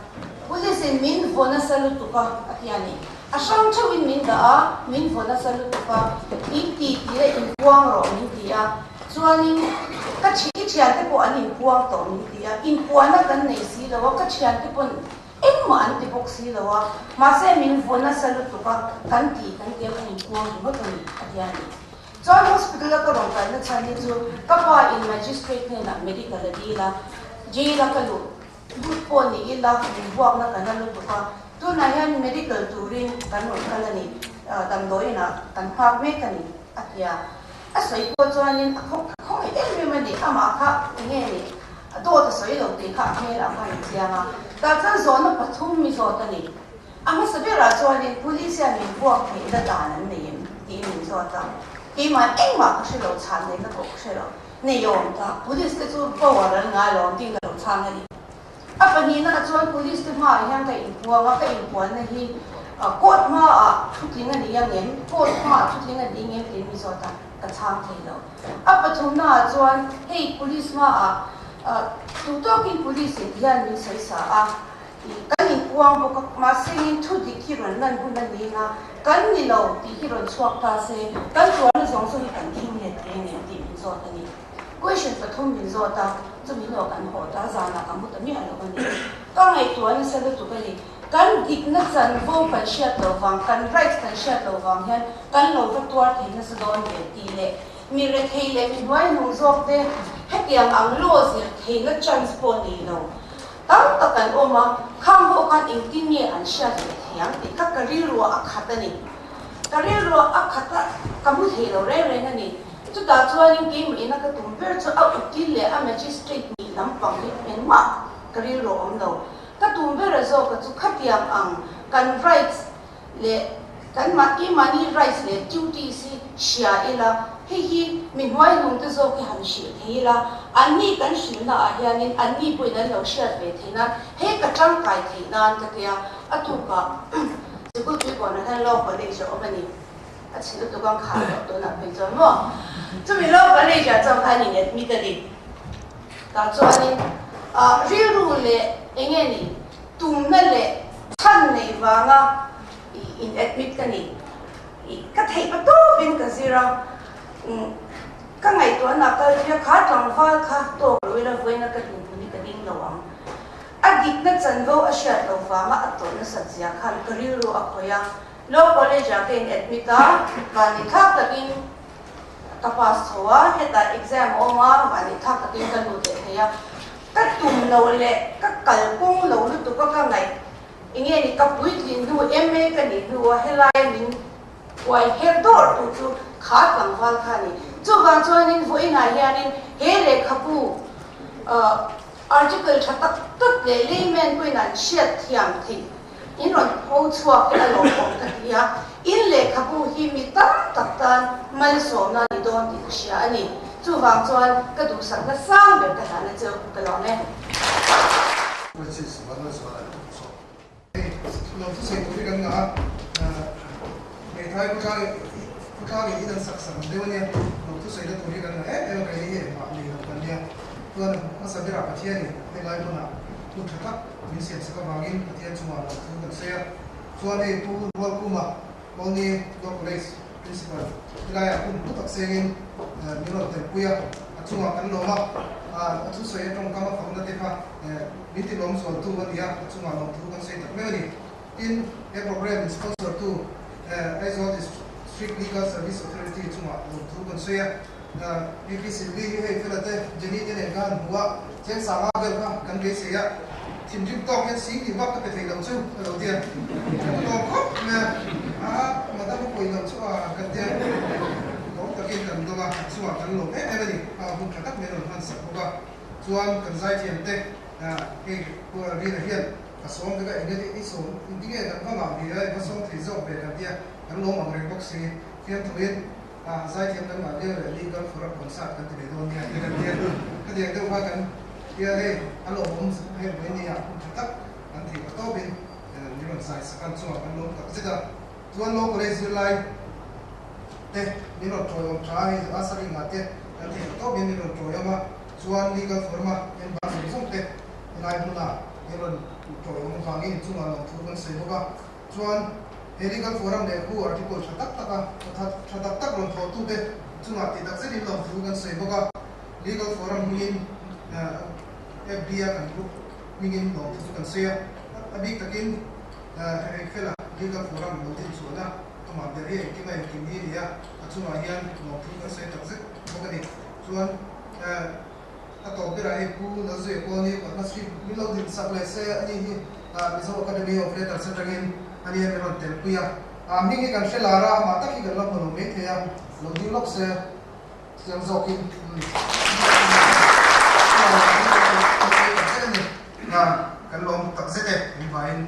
Police in min vaw nasa lutuk a, a ti a ni. A hrang theuhin min dah a, min vaw nasa lutuk a, in ti ti leh in puang rawh min ti a, chuanin ka thi i thiante pawh an inpuang tawh min ti a, inpuahna kan nei si lo a, ka thiante pawn engmah an ti bawk si lo a, mahse min vaw nasa lutuk a, kan ti kan ti a, kan inpuang ringawt a ni, a ti a ni. Chuan hospital a ka rawn kalna chhan hi chu ka pa in magistrate hnenah medical a dil a, jail a ka luh Lut pawh ni ila min buakna kan a lutuk a, tunah hian medical turin kan rawn kal a ni, damdawiin ah kan nghak mek a ni, a ti a. A sawi pawh chuanin a khawk a khawngaih em em a ni, amah kha enge ni, dawt a sawi lo tih kha a hmelah khan a chiang a. Tah chuan zawhna pathum mi zawt a ni. A hmasa berah chuanin police hian min buak theihna dan an nei em tiin min zawt a, keimah engmah ka hre lo, chhan neihna pawh ka hre lo. Nei awm tak, Police te chu power an ngai lo ang tiin ka lo chhang a ni. A pahnihna chuan Police te hmaah hian ka inpuang a, ka inpuanna hi court hmaah thutling a ni ang em, court hmaah thutling a ni ngem tiin mi zawt a, ka chhang thei lo. A pathumnaah chuan hei Police hmaah duh tawkin Police in hian min sawi sa a, Kan inpuang bawk a, mahse in thu dik hi rawn lan hun a ni nga, kan ni lo tih hi rawn chhuak ta se, kan tuarna zawng zawng hi kan thing let thei a ngem tih min zawt a ni. Question pathum min zawt a, chumi hnawh kan haw ta, zanah ka mu ta miah lo a ni. Ka ngaihtuah nasa lutuk a ni. Kan dikna chanvo kan hriat loh vang, kan rights kan hriat loh vang hian kan lo va tuar thei nasa dawn ve tih leh mi rethei leh mi hnuaihnung zawk te hetiang ang law zir theihna chance pawh nei lo. Tam tak an awm a, khang ho khan engtin nge an hriat leh thei ang tih kha ka rilruah a khat a ni. Ka rilruah a khat a, ka hmu thei lo reng reng a ni. Chutah chuanin keimah ina ka tum ber chu a ukil leh a magistrate nih lampang hi engmah ka rilruah awm lo. Ka tum ber a zawk a chu khatiang ang kan rights leh kan keimahni rights leh duties hi hria ila, hei hi mi hnuaihnung te zawk hi han hrilh thei ila, anni kan hrilhna ah hianin anni pawhin an lo hriat ve thei nan, hei ka tangkai theih nan ka tia, a tukah sikul tuikawnah hian law college a awm a ni, a chhi lutuk ang khar loh tunah phei chuan maw, chumi law college ah chuan khan in admit a ni, tah chuanin rilru leh enge ni Tumna leh chhan nei vanga in admit ka ni. Ka theih pa tawpin ka zir a, ka ngaihtuahna kal tir a, kha tlangval kha tawk lo ila vawiina ka dinhmun hi ka ding lo ang. A dikna chanvo a hriat lo vanga a tawrh nasat zia khan ka rilru a khawih a. Law College ah ka in admit a, vani thlak takin ka pass chho a, hetah exam a awm a, vani thlak takin ka lut leh thei a. Ka tum lo leh ka kal kawng lo lutuk a ka ngaih enge ni ka puitlin hnu MA ka nih hnu a helai min uai her dawr tu chu kha tlangval kha a ni. Chuvang chuanin vawiinah hianin he lehkhabu article tha tak tak leh layman pawhin an hriat thiam theih in rawn pho chhuak hi a lawmawm ka ti a, in lehkhabu hi mi tam tak tan malsawmna a ni dawn tih ka hria a ni. Chuvang chuan ka duhsakna sang ber ka hlahna chu ka lawm e. Francis Vanlalzuala an awm zawk. Hei lo thusawi tur hi kan ngah a, hmeithai khawtlang in in an sak sak ang deuh a nia, lo thusawi na tur hi kan ngah em em a, keini hi engmah nei lo kan nia. Chuan hmasa berah Pathianin helai hmunah. Hun tha tak min siam sak avangin Pathian chungah lawmthu kan sawi a. Chuan hei Pu Rualkhuma Colney Law College Principal helaiah hun hlu tak sengin min rawn telpui a, a chungah kan lawm a, a thusawi a tawngkam a fakna te kha min ti lawm zualtu a ni a, a chungah lawmthu kan sawi tak meuh a ni. Tin, he program in sponsor tu Aizawl District Legal Service Authority chungah lawmthu kan sawi a. PP Sylvie hi hei fela te Jenny te nen kha han hmu a, cheng sanga vel kha kan beisei a, thinrim tawk hian sing tih vak ka pe thei lo chu ka lo ti a, ka lawm khawp mai a, a madam a pawi lo chu a kan ti a, lawm takin kan dawng a, a chungah kan lawm em em a ni, a hun tha tak mai rawn hman sak bawk a, chuan kan zaithiam te hei Pu Rina hian ka sawm vek a, enge i sawm engtinge kan va ngah ve a, i va sawm thei zawk ve kan ti a, kan lawm ang reng bawk si, fiamthuin. A zaithiam kan ngah viau leh legal forum concert kan ti ve dawn nia ti kan tia khatiang deuh kha kan tia hei a lawmawm hei mai nia hun tha tak kan thei ta tawpin min rawn zai sak a chungah kan lawm tak zet a chuan law college zirlai te min rawn tawiawm tha a hei a saringa te kan thei ta tawpin min rawn tawiawm a chuan legal forum a member zawng zawng te helai hmuna min rawn tawiawm avangin chungah lawmthu kan sawi bawk a. Chuan he Legal Forum leh khu article tha tak taka tha tak tak rawn thawhtute chungah tih tak zetin lawmthu kan sawi bawk a. Legal Forum hmingin FB-a kan group hmingin lawmthu chu kan sawi a. A bik takin Engfela Legal Forum lo din chuan a amah ber hi engkim a engkim hi a ni a, a chungah hian lawmthu kan sawi tak zet bawk a ni. Chuan A tawp berah hei Pu Lalzuia pawh ni Padma Shri min lo din sak leh se a ni hi Mizo Academy of Letters atangin a nia min rawn telpui a. A hming hi kan hre lar a, amah tak hi kan la hmu lo mai thei a, lo ding lawk se chiang zawkin kan sawi tak zet a ni. Kan lawm tak zet e, min vaiin.